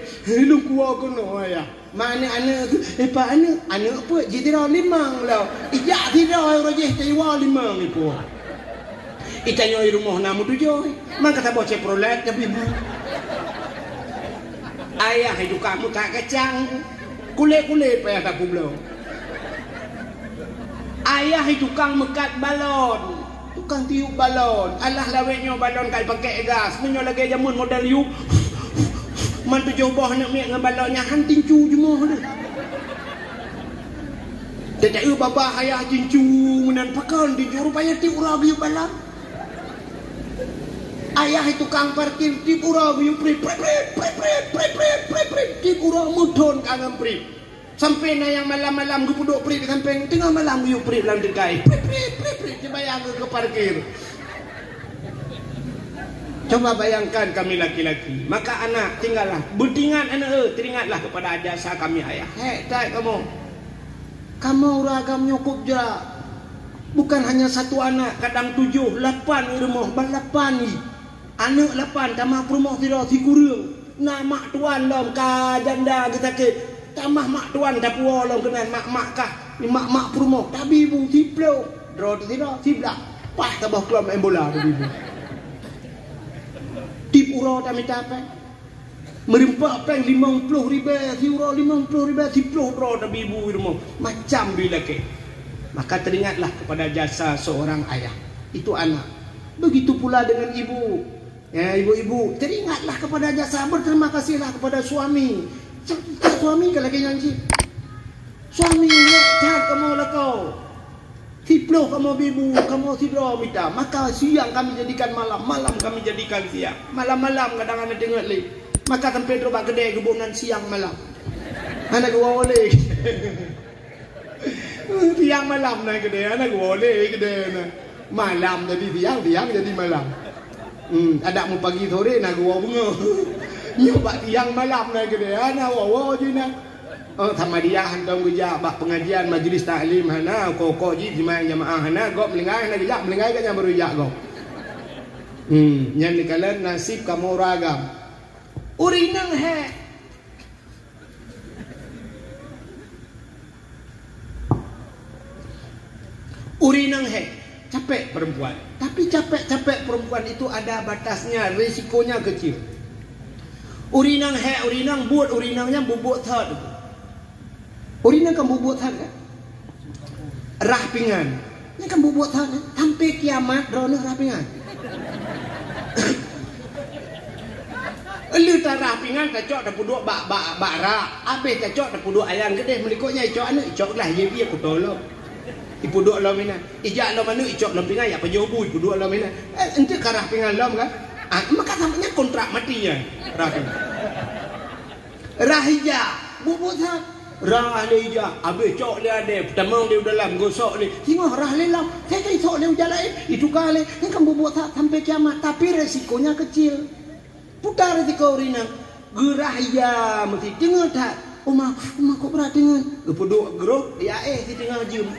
Lôn kuwoe keunoe, Ayah." Ma aneuk-aneuk tu, eh, pat aneuk? Aneuk peuet jih sidroe limong lom. Ijak sidroe uroe jih teuiwoe limong ipuwoe. Itanyoe i rumoh na meutujoh. Mangka saboh Chevrolet nyang ibu. Ayah itu kamoe that kacang. Kulét-kulét payah tapubloe. Ayah i tukang meukat balon, tukang tiup balon. Alah lawét nyoe balon ka ipakèk gas. Meunyoe lagèe jameun model yub, man tujoh boh aneuk miet ngon balon nyan han tincu jumoh deh. Teuka babah ayah tincu meunan pakon tincu, rupanya tiup uroe geuyub balon. Ayah i tukang parkir tiup uroe geuyub prit, prit, prit, tiup uroe meuthon ka ngon prit. Sampai na nyang malam-malam geupeuduek prit di sampéng, teungoh malam geuyub prit lam tingkai. Prit, prit, prit, prit, dibayang keu parkir. Coba bayangkan kami laki-laki. Maka anak, tinggallah. Beuteuingat aneuk, eh, teuingatlah kepada jasa kami ayah. Hék that kamoe. Kamoe ureueng agam nyoe kôb jra. Bukan hanya satu anak, kadang tujoh, lapan i rumoh, ban lapan i. Aneuk lapan tamah peurumoh sidroe sikureueng. Na mak tuan lom ka janda geusakét. Tamah mak tuan tapuwoe lom keunan mak-mak kah, mak-mak peurumoh. Tabi bu siploh. Droe sidroe siblah. Pah saboh klom maén bola tabi bu. Tiep uroe tamita péng. Meureumpok péng limong ploh ribèe, siuroe limong ploh ribèe, siploh droe tabi bu i rumoh. Macam bi lakèe. Maka teuingatlah kepada jasa seorang ayah. Itu anak. Begitu pula dengan ibu. Ya, ibu-ibu, teuingatlah kepada jasa, berterima kasihlah kepada suami. Suami ka lagèe nyan cit. Suami, nyak that kamoe lakoe. Siploh kamoe bi bu, kamoe sidroe mita. Maka siang kami jadikan malam, malam kami jadikan siang. Malam-malam kadang hana teungeut lé. Maka sampai trok bak keudè geuboh nan siang malam. Hana geuwoe lé. Siang malam na keudè, hana geuwoe lé keudè na. Malam jadi siang, siang jadi malam. Hmm, adak meupagi sore na geuwoe beungoh. Nyoe bak siang malam na keudè, hana woe-woe jih na. Oh, Samadiyah hantom geujak bak pengajian majlis taklim hana, ko-ko jih jimaeng jamaah hana, gob meulinggai hana geujak, meulinggai gobnyan baru jak gob. Hmm, nyan neukalon naseb kamoe ureueng agam. Ureueng inong hék. Ureueng inong hék, capek perempuan. Tapi capek-capek perempuan itu ada batasnya, risikonya kecil. Ureueng inong hék, ureueng inong buet, ureueng inong nyan bubuet thot. Ureueng inong kan bubuet thot kan? Rhah pingan. Nyan kan bubuet thot kan? Sampai kiamat droeneuh rhah pingan. Lheueh tarah pingan tacok tapeuduek bak, bak, bak rak. Abéh tacok tapeuduek ayang keudeh, meulikot nyan icok aneuk, icok glah, ie bie kuto lom. Ipeuduek lom inan. Ijak lom aneuk, icok lom pingan, yak pajoh bu, ipeuduek lom inan. Eh, enteuk karah pingan lom kan? Ah, maka sampai nyan kontrak mati nyan. Rah pingan. Rah ija, buet-buet that. Rah lé ija, abéh cok lé adé, peutamong lé u dalam, gosok lé. Singoh rah lé lom, saya kan isok lé u jalan, eh, ituka lé. Nyan kan buet-buet that sampai kiamat, tapi resikonya kecil. Putar siko ureueng inong, geurah ija meuti teungeut that. "Uma, uma, kok brat teungeut?" Geupeuduek groh, ya eh, siteungoh jeuem.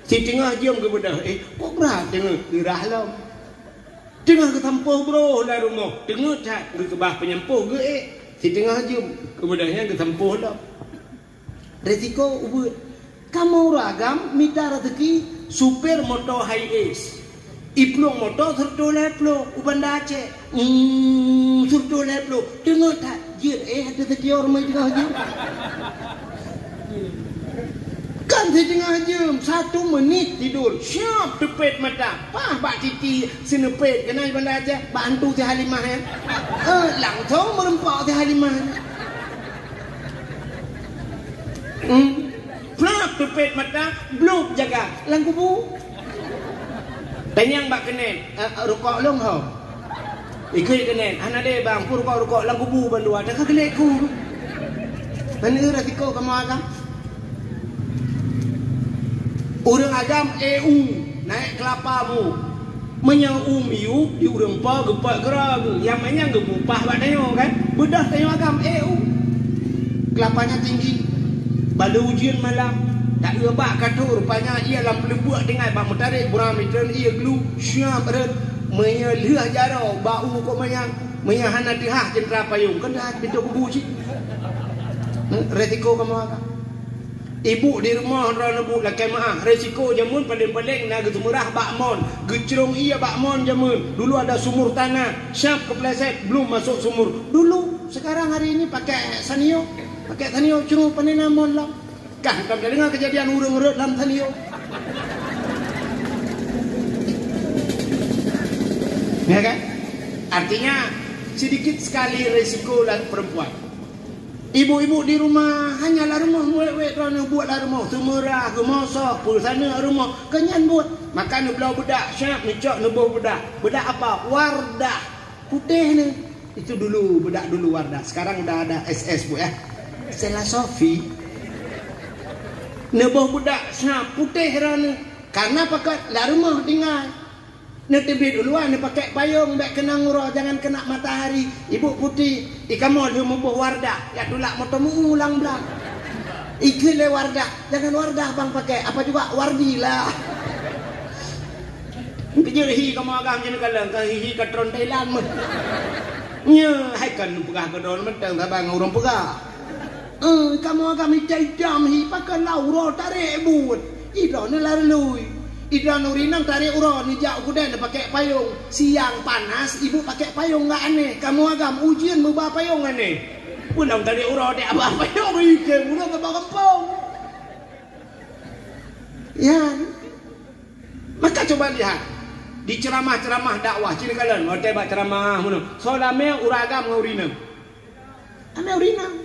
Siteungoh jeuem geubeudôh, "Eh, kok brat teungeut?" Geurah lom. Teungoh geusampôh broh lam rumoh, teungeut that, geukeubah peunyampôh geuék. Siteungoh jeuem, geubeudôh nyan geusampôh lom. Resiko ubeuet. Kamoe ureueng agam mita raseuki, supir moto Hiace. Iplueng moto sireutôh lhèe ploh u Banda Aceh. Hmm, sireutôh lhèe ploh. Teungeut that. Jeuet, eh, ada setior mai teungoh jeuem. Kan siteungoh jeuem, satu menit tidur. Siap teupet mata. Pah bak titi sineupet. Keunan Banda Aceh, bak hantu si Halimah, eh. Eh, langsung meureumpok si Halimah. Hmm. Plak teupet mata, blub jaga lam kubu. Tanyong bak keunen, "Eh, rukok lôn ho?" Ikheun keunen, "Hana lé bang, peue rukok-rukok lam kubu bandua, teuka geulék ku." Hana resiko kamoe agam. Ureueng agam E U, naik kelapa bu. Meunyoe u miyueb di ureueng po geupot keudroe geuh, nyang manyang geupeuupah bak tanyoe kan? Beudôh tanyoe agam, eh, u. Kelapanya tinggi. Bak lheueh ujeuen malam, taeu bak ka trôh, rupanya ie lam peuleumbuk tinggai bak meutarek, buram itreun ie glu, siap rhot. Meunyoe lheueh jaroe bak u kok manyang, meunyoe hana teuhah ceuntra payong, kan teuhah pintoe kubu cit. Resiko kamoe agam. Ibu di rumoh droeneuh bu lakèe meu'ah, resiko jameun paleng-paleng na geuseumeurah bak mon, geucrông ie bak mon jameun. Dulu ada sumur tanah, siap keupleset, belum masuk sumur. Dulu, sekarang hari ini pakai Sanyo, pakai Sanyo crông, pane na mon lom. Kah, ka tadeungoe kejadian ureueng rhot lam Sanyo. Ya kan? Artinya, sedikit sekali resiko lah perempuan. Ibu-ibu di rumah, hanya lam rumoh muet-muet droeneuh buet lam rumoh, seumeurah, geumosoh, peusaneuk rumoh, keu nyan buet. Maka neubloe beudak, siap neucok neuboh beudak. Beudak apa? Wardah. Putéh nyan. Itu dulu, beudak dulu Wardah. Sekarang udah ada S S, Bu, ya. Stella Sophie. Neuboh beudak, siap putéh droeneuh. Karena pakat lam rumoh tinggai. Neuteubiet u luwa, neupakèk payong, bèk keunong uroe, jangan kena matahari. Ibu putih, i kamoe lheueh muboh Wardah, jak tulak moto meu-ulang blang. Ikheun lé Wardah, jangan Wardah bang pakèk, apa juga Wardi lah. Keujeuet hi kamoe agam jeuneuh kalon, ka hi, hi ka tron Thailand meuh. Nyo, hai kan peugah keudroe mantong saban ngon ureueng peugah. Eh, kamoe agam itam-itam hi, pakon lam uroe tarek buet. Idroeneuh lari lui. Idroeneuh ureueng inong tarek uroe neujak u keudè neupakèk payong. Siang panas, ibu pakèk payong nggak aneh. Kamoe agam ujeuen meuba payong aneh. Pulang tarek uroe dek aba payong, ikheun uroe bak gampông. Ya. Maka coba lihat di ceramah-ceramah dakwah, ciri kalian, watèe bak ceramah meunoe. Soe ramè ureueng agam ngon ureueng inong. Ramè ureueng inong.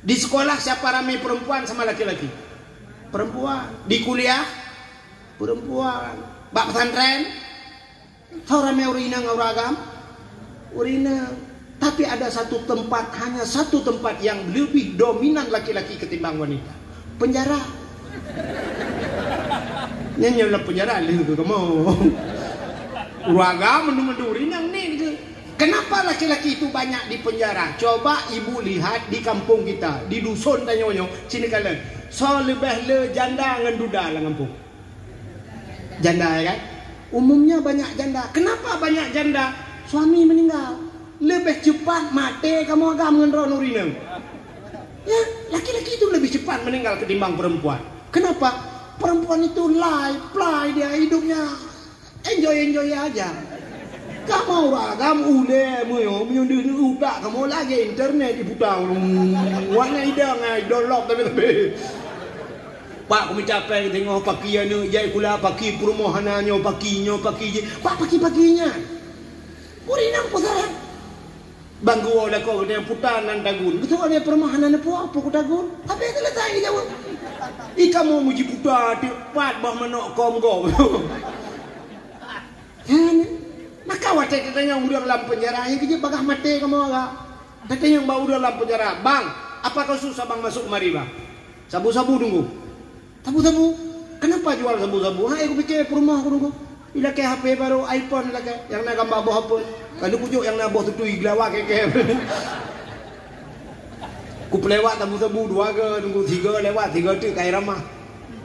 Di sekolah siapa ramai perempuan sama laki-laki? Perempuan. Di kuliah? Perempuan. Bak pesantren? Soe ramai ureueng inong ngon ureueng agam? Ureueng inong. Tapi ada satu tempat, hanya satu tempat yang lebih dominan laki-laki ketimbang wanita. Penjara. Nyan nyang lam penjara lheueh keu kamoe. Ureueng agam mandum-mandum ureueng inong ni keu. Kenapa laki-laki itu banyak di penjara? Coba ibu lihat di kampung kita, di dusun tanyoe nyoe, sini kalian. Soe leubeh le janda ngon duda lam kampung? Janda, ya kan? Umumnya banyak janda. Kenapa banyak janda? Suami meninggal. Leubeh cepat maté kamoe agam ngon droeneuh ureueng inong. Ya, laki-laki itu lebih cepat meninggal ketimbang perempuan. Kenapa? Perempuan itu lai, plai dia hidupnya. Enjoy-enjoy aja. Kamoe ureueng agam ulèe meunyoe, meunyoe deuh utak kamoe lagèe internet diputa. Warna idang ai download tapi-tapi. Pak kumita pèng teungoh paki aneuk jai kula, paki peurumoh hana nyoe paki, nyoe paki jih. Pak paki-paki nyan. Ureueng inong peue salah? Bang geuwoe lakoe geutanyoe puta nan tagun. Beutôi lé peurumoh hana neupue peue kutagun. Habéh teuletai geujaweueb. I kamoe muji puta teuk pat boh manok kôm gob. Nyan. Maka watée tatanyong ureuëng lam peunjara, nyan keuh jeuet bagaih maté kamoe agak. Tatanyong bak ureuëng lam peunjara, "Bang, apa kasus abang masuk kemari, Bang?" "Sabu-sabu, Teungku." "Sabu-sabu? Kenapa jual sabu-sabu?" "Hai, kupike peurumoh ku, Teungku. Ilakée H P baru, iPhone ilakée, nyang na gamba boh apel. Ka lheueh kujok nyang na boh tutui geulawa kée-kée." "Kupeulewat sabu-sabu dua go, Teungku, sigo lewat, sigo teuk kayée ramah."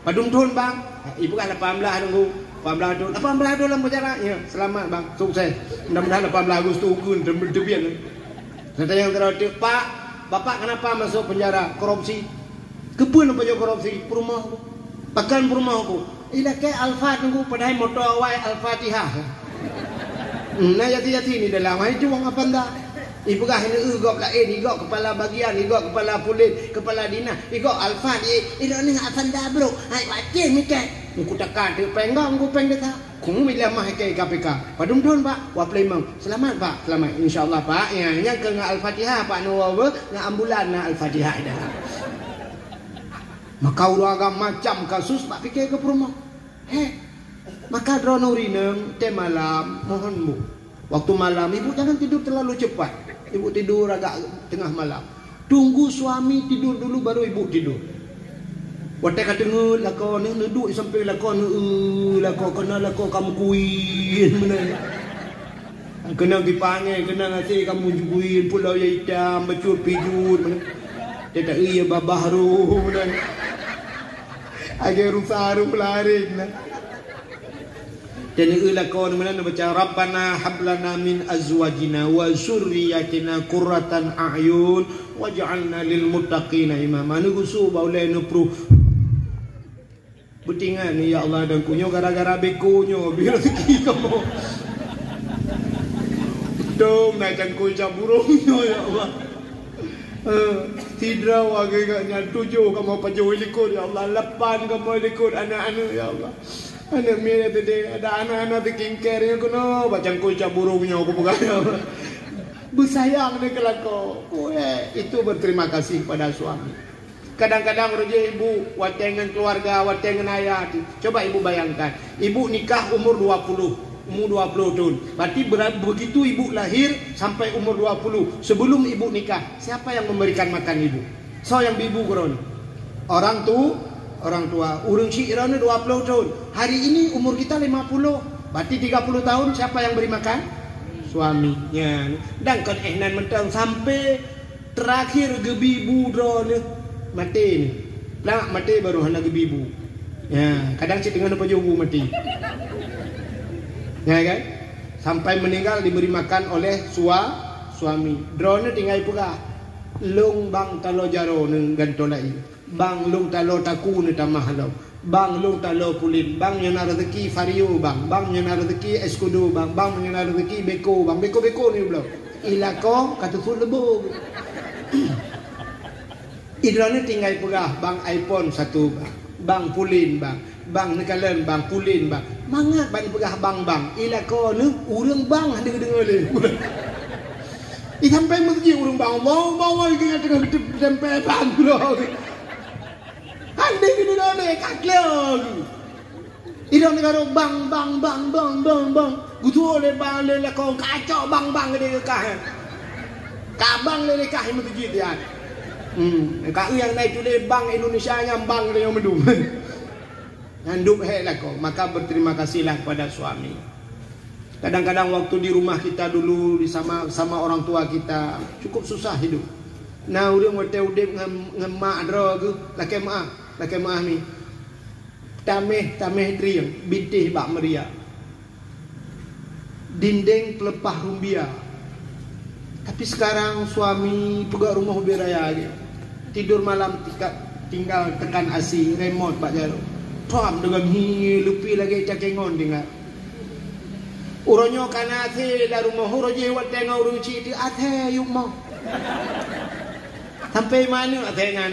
"Padum thon, Bang?" "Ipeugah lapan blaih, Teungku." "Lapan blaih thon." "Lapan blaih thon lam peunjara?" "Ya." "Seulamat, Bang. Sukses. Mudah-mudahan lapan blaih Agustus ukeue teubiet." Tatanyong sidroe teuk, "Pak, Bapak kenapa masuk penjara? Korupsi." "Keupeue neupajoh korupsi?" "Peurumoh ku." "Pakon peurumoh ku?" "Ilakée Alphard, Teungku, padahai moto awai Al-Fatihah." "Hmm, na Yasin-Yasin di dalam, hai jueng Avanda." Ipeugah ineuk gob laén, igob kepala bagian, igob kepala pulit, kepala dinas, igob Alphard, i, ineuk Avanda brok. Hai, pacéh mikat. Ku taka teuk péng gob, ku péng desa. Ku meubilang mah keu K P K. "Padum thon, Pak?" "Dua ploh limong." "Seulamat, Pak, seulamat." "Insya Allah, Pak. Ya, nyang keu ngon Al-Fatihah, Pak, neuwoe beu, ngon ambulan na Al-Fatihah di dalam." Maka ureuëng agam macam kasus bak pike keu peurumoh. Heh. Maka droeneuh ureuëng inong, tée malam, mohon bu. Waktu malam, ibu jangan tidur terlalu cepat. Ibu tidur agak tengah malam. Tunggu suami tidur dulu, baru ibu tidur. Watée ka teungeut lakoe, neuduek sampéng lakoe, neueu lakoe, keunan lakoe ka meukuyen meunan. Keunan gipangée, keunan até ka meukuyen, pulo ya itam, bacut pijut meunan. Teuta iya babah roh meunan. Agée rusa roh laréng na. Dan eu lakoe meunan baca, "Rabbana hab lana min azwajina wa zurriyatina qurratan a'yun waj'alna lil muttaqina imama." Neugusu bak ulée neupruh. Beutingan, "Ya Allah, dan kunyoe gara-gara beko nyoe, bri rezeki kamoe." Dong na cangkoi cap burong nyoe, ya Allah. Eh, sidroe agak nyan tujoh kamoe pajoh likot, ya Allah. Lapan kamoe likot aneuk-aneuk, ya Allah. Aneuk miet tadi ada aneuk-aneuk tikingker nyang keunoe, bak cangkoi cap burong nyoe kupeugah. Beusayang ni keu lakoe. Weh, itu berterima kasih pada suami. Kadang-kadang uroe jih ibu watée ngon keluarga, watée ngon ayah tu. Coba ibu bayangkan, ibu nikah umur dua puluh, umur dua puluh tahun. Berarti bera-, begitu ibu lahir sampai umur dua puluh, sebelum ibu nikah, siapa yang memberikan makan ibu? Soe nyang bri bu keu droeneuh? Orang tu, orang tua. Ureuëng syik droeneuh dua puluh tahun. Hari ini umur kita lima puluh. Berarti tiga puluh tahun siapa yang beri makan? Suami. Nyan. Dan kon eh nan mantong sampai terakhir geubri bu droeneuh maté ni. Plak maté baru hana geubri bu. Ya, kadang cit teungoh neupajoh bu maté. Ya kan? Sampai meninggal diberi makan oleh sua-, suami. Droeneuh tinggai peugah, "Lôn bang taloe jaroe ngon gantoe laén. Bang lôn taloe takue neutamah lom. Bang lôn taloe pulen. Bang nyoe na rezeki Vario, bang. Bang nyoe na rezeki Escudo, bang. Bang nyoe na rezeki beko, bang. Beko-beko ni bloe." I lakoe ka teupeu leubo. Idroeneuh tinggai peugah, "Bang iPhone satu, bang. Bang pulen, bang. Bang neukalon, bang pulen, bang." Mangat ban peugah bang-bang. I lakoe neuh ureuëng bang hana geudeungoe lé. I sampai meuseujid ureuëng bang, "Allahu Akbar," geutanyoe teungoh geuteumpée bang. Hana geudeungoe lé, ka klo. Idong neugaro bang, bang, bang. Geutuwoe lé bang lé lakoe, kacok bang, bang geude geukah. Ka bang lé leukah meuteujeuet nyan. Hmm, ka eu nyang na itu lé bang Indonesia nyang bang lé nyang meudum. Nyan duek hék lakoe, maka berterima kasihlah kepada suami. Kadang-kadang waktu di rumah kita dulu, di sama, sama orang tua kita, cukup susah hidup. Na ureuëng watée udeb ngon, ngon mak droe geuh, lakée meuáh, lakée meuáh mi. Taméh-taméh drieng, bintéh bak meuria. Dindéng peuleupah rumbia. Tapi sekarang suami peugöt rumoh ubé raya lagée. Tidur malam tingkat, tinggal tekan asi, remote bak jaroe. Thom deungon hi, lupi lagée cakée ngon tinggai. Uroe nyoe ka na asi lam rumoh, uroe jih watée ngon ureuëng chik teuh asi yup moh. Sampai manök asi nyan.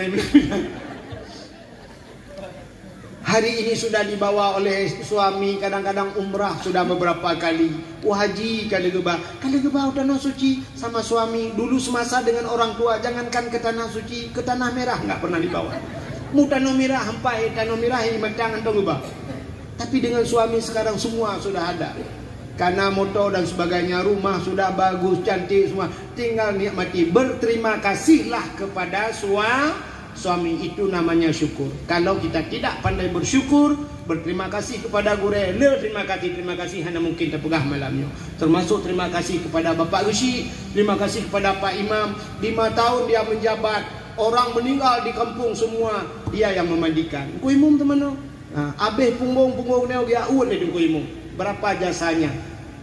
Hari ini sudah dibawa oleh suami, kadang-kadang umrah sudah beberapa kali. Oh, haji, ka lheueh geuba, ka lheueh geuba u Tanah Suci sama suami. Dulu semasa dengan orang tua, jangankan ke Tanah Suci, ke Tanah Merah enggak pernah dibawa. Mu Tanah Merah, hampai Tanah Merah ini matang antom geuba. Tapi dengan suami sekarang semua sudah ada. Karena motor dan sebagainya, rumah sudah bagus, cantik semua. Tinggal nikmati. Berterima kasihlah kepada sua-, suami. Itu namanya syukur. Kalau kita tidak pandai bersyukur, berterima kasih kepada gurèe, le terima kasih, terima kasih hana mungkin tapeugah malam nyoe. Termasuk terima kasih kepada Bapak Geuchik, terima kasih kepada Pak Imam. Lima tahun dia menjabat, orang meninggal di kampung semua, dia yang memandikan. Teungku Imum teumanoe. Ha, abéh punggong-punggong nyoe geujak uet lé Teungku Imum. Berapa jasanya?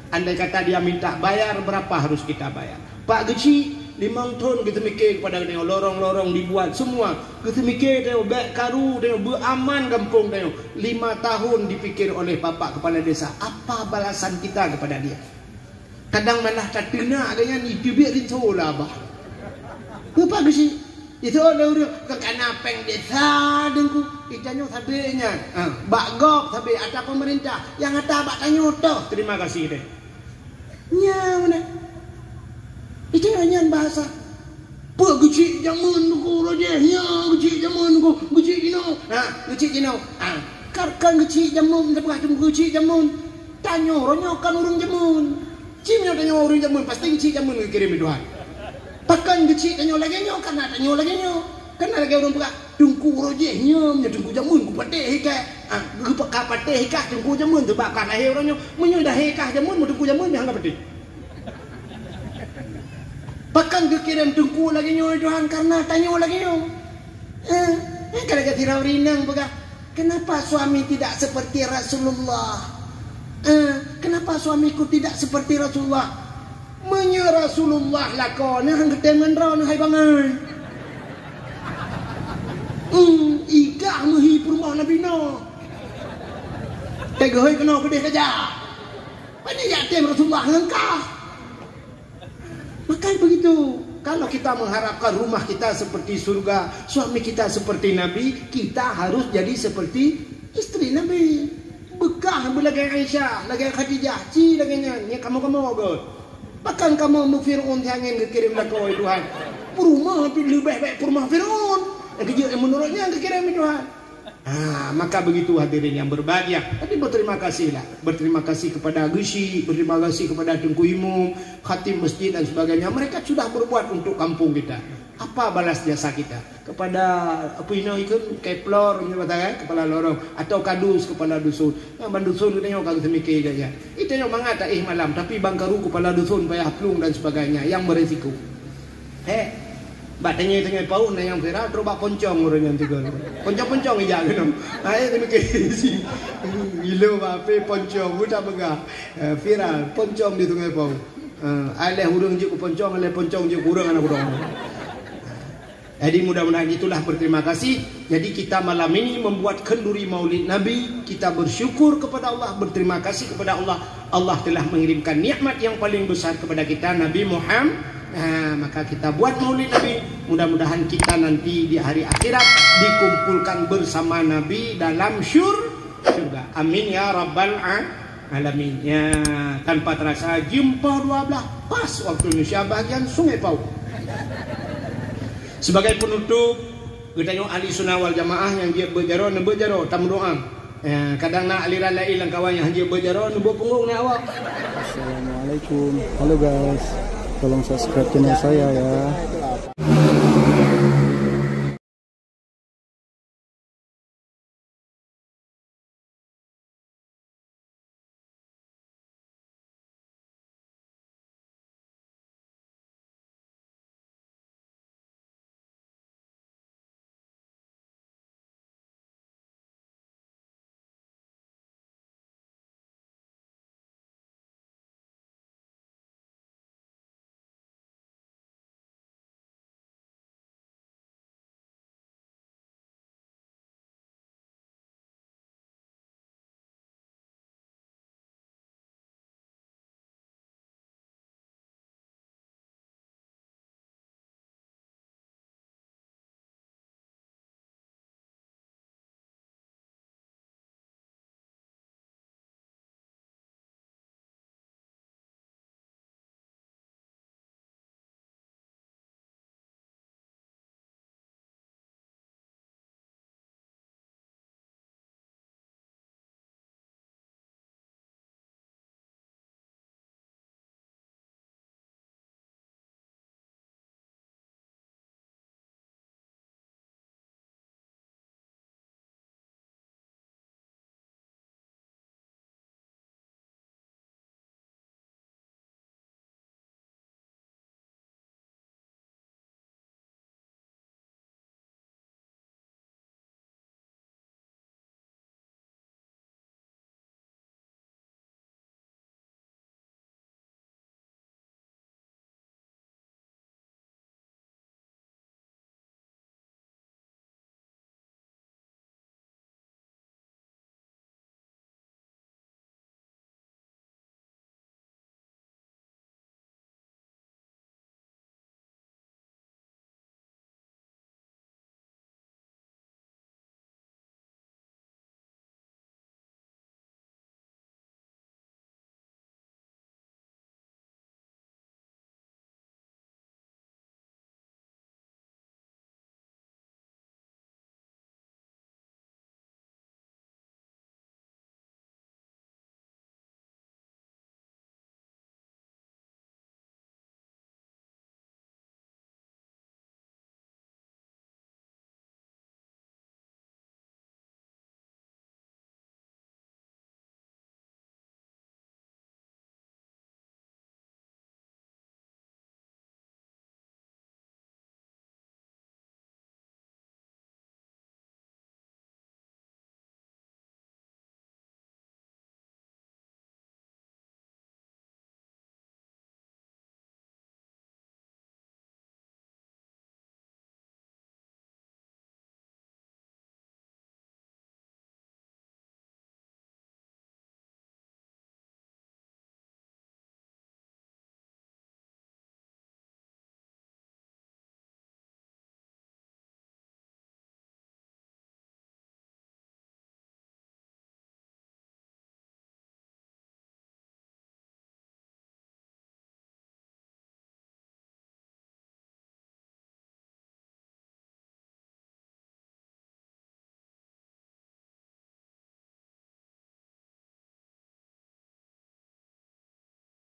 Andai kata dia minta bayar, berapa harus kita bayar? Pak Geuchik, limong thon geuteumike kepada geutanyoe, lorong-lorong dibuat semua. Geuteumike tanyoe, bèk karu tanyoe, beuaman gampông tanyoe. Lima tahun dipikir oleh Bapak Kepala Desa. Apa balasan kita kepada dia? Kadang malah tateunak geuh nyan, iteubiet rinso lah bah. Bapak Geuchik, itu ada ureueng, "Keu kana péng desa, Teungku." Itanyoe sabé nyan. Ha, bak gob sabé, ata pemerintah. Nyang ata bak tanyoe toh, terima kasih deh. Nyan mana? Itanyoe nyan bahasa. Peue Geuchik jameun Teungku Rojeh, nyan Geuchik jameun Teungku, Geuchik jinoe. Ha, Geuchik jinoe. Ha, kan, kan Geuchik jameun, teupeugah Teungku Geuchik jameun. Tanyoe, uroe nyoe kan ureueng jameun. Cit nyoe tanyoe ureueng jameun, pasti Geuchik jameun geukirém lé Tuhan. Pakon Geuchik tanyoe lagèe nyoe, karena tanyoe lagèe nyoe. Kan lagèe ureueng peugah, "Teungku Rojeh nyoe, nyoe Teungku jameun kupatéh ikah." Ah, geupeugah patéh ikah Teungku jameun, sebab ka lahé uroe nyoe. Meunyoe dah ikah jameun, meu Teungku jameun, nyan hana patéh. Pakon geukirém Teungku lagèe nyoe, Tuhan, karena tanyoe lagèe nyoe. Eh, eh, ka lagèe sidroe ureueng inong peugah, "Kenapa suami tidak seperti Rasulullah? Eh, kenapa suamiku tidak seperti Rasulullah?" Meunyoe Rasulullah lakoe, nyan han geutem ngon droeneuh hai bangai. Hmm, ikah meuhi peurumoh Nabi Nuh. Teuh geuhôi keunoe peudeh keujak. Pane jak tem Rasulullah ngon kah? Maka begitu, kalau kita mengharapkan rumah kita seperti surga, suami kita seperti Nabi, kita harus jadi seperti istri Nabi. Beukah beulagèe Aisyah, lagèe Khadijah, ci lagèe nyan, nyan kamoe-kamoe göt. Pakon kamoe meu Fir'aun siangén geukirém lakoe Tuhan. Peurumoh pih leubeh bèk peurumoh Fir'aun. Nyang keujeuet meunurot nyan geukirém Tuhan. Ha, maka begitu hadirin yang berbahagia. Tapi berterima kasihlah. Berterima kasih kepada Geuchik, berterima kasih kepada Teungku Imum, khatib masjid dan sebagainya. Mereka sudah berbuat untuk kampung kita. Apa balas jasa kita? Kepada apa inoe ikheun, keplor, kepala lorong, atau kadus, kepala dusun. Nah, ban dusun geutanyoe ka geuseumiké gaya. Itanyoe mangat taéh malam, tapi ban karu kepala dusun payah plueng dan sebagainya yang beresiko. Heh, bak teungoh-teungoh paun na nyang viral, trok bak poncong ureueng nyan tiga. Poncong-poncong ija keunoe. Hai, teumikir si. Gilo bak api poncong, buta peugah. Eh, viral, poncong di Sungai Paun. Eh, ai lheuh ureueng jeuet keu poncong, ai lheuh poncong jeuet keu ureueng aneuk ureueng. Jadi mudah-mudahan itulah berterima kasih. Jadi kita malam ini membuat kenduri Maulid Nabi, kita bersyukur kepada Allah, berterima kasih kepada Allah. Allah telah mengirimkan nikmat yang paling besar kepada kita, Nabi Muhammad. Nah, maka kita buat Maulid Nabi. Mudah-mudahan kita nanti di hari akhirat dikumpulkan bersama Nabi dalam syur-, syurga. Amin ya rabbal a-, alamin. Ya, tanpa terasa jeuem poh dua belas pas waktu Indonesia bahagian Sungai Paun. Sebagai penutup, geutanyoe ahli sunnah wal jamaah nyang jeuet beuet jaroe, neubeuet jaroe, tameudoa. Eh, kadang na aliran laén lam kawan nyang han jeuet beuet jaroe, neubeuet punggong na awak. Assalamualaikum. Halo guys, tolong subscribe channel saya ya.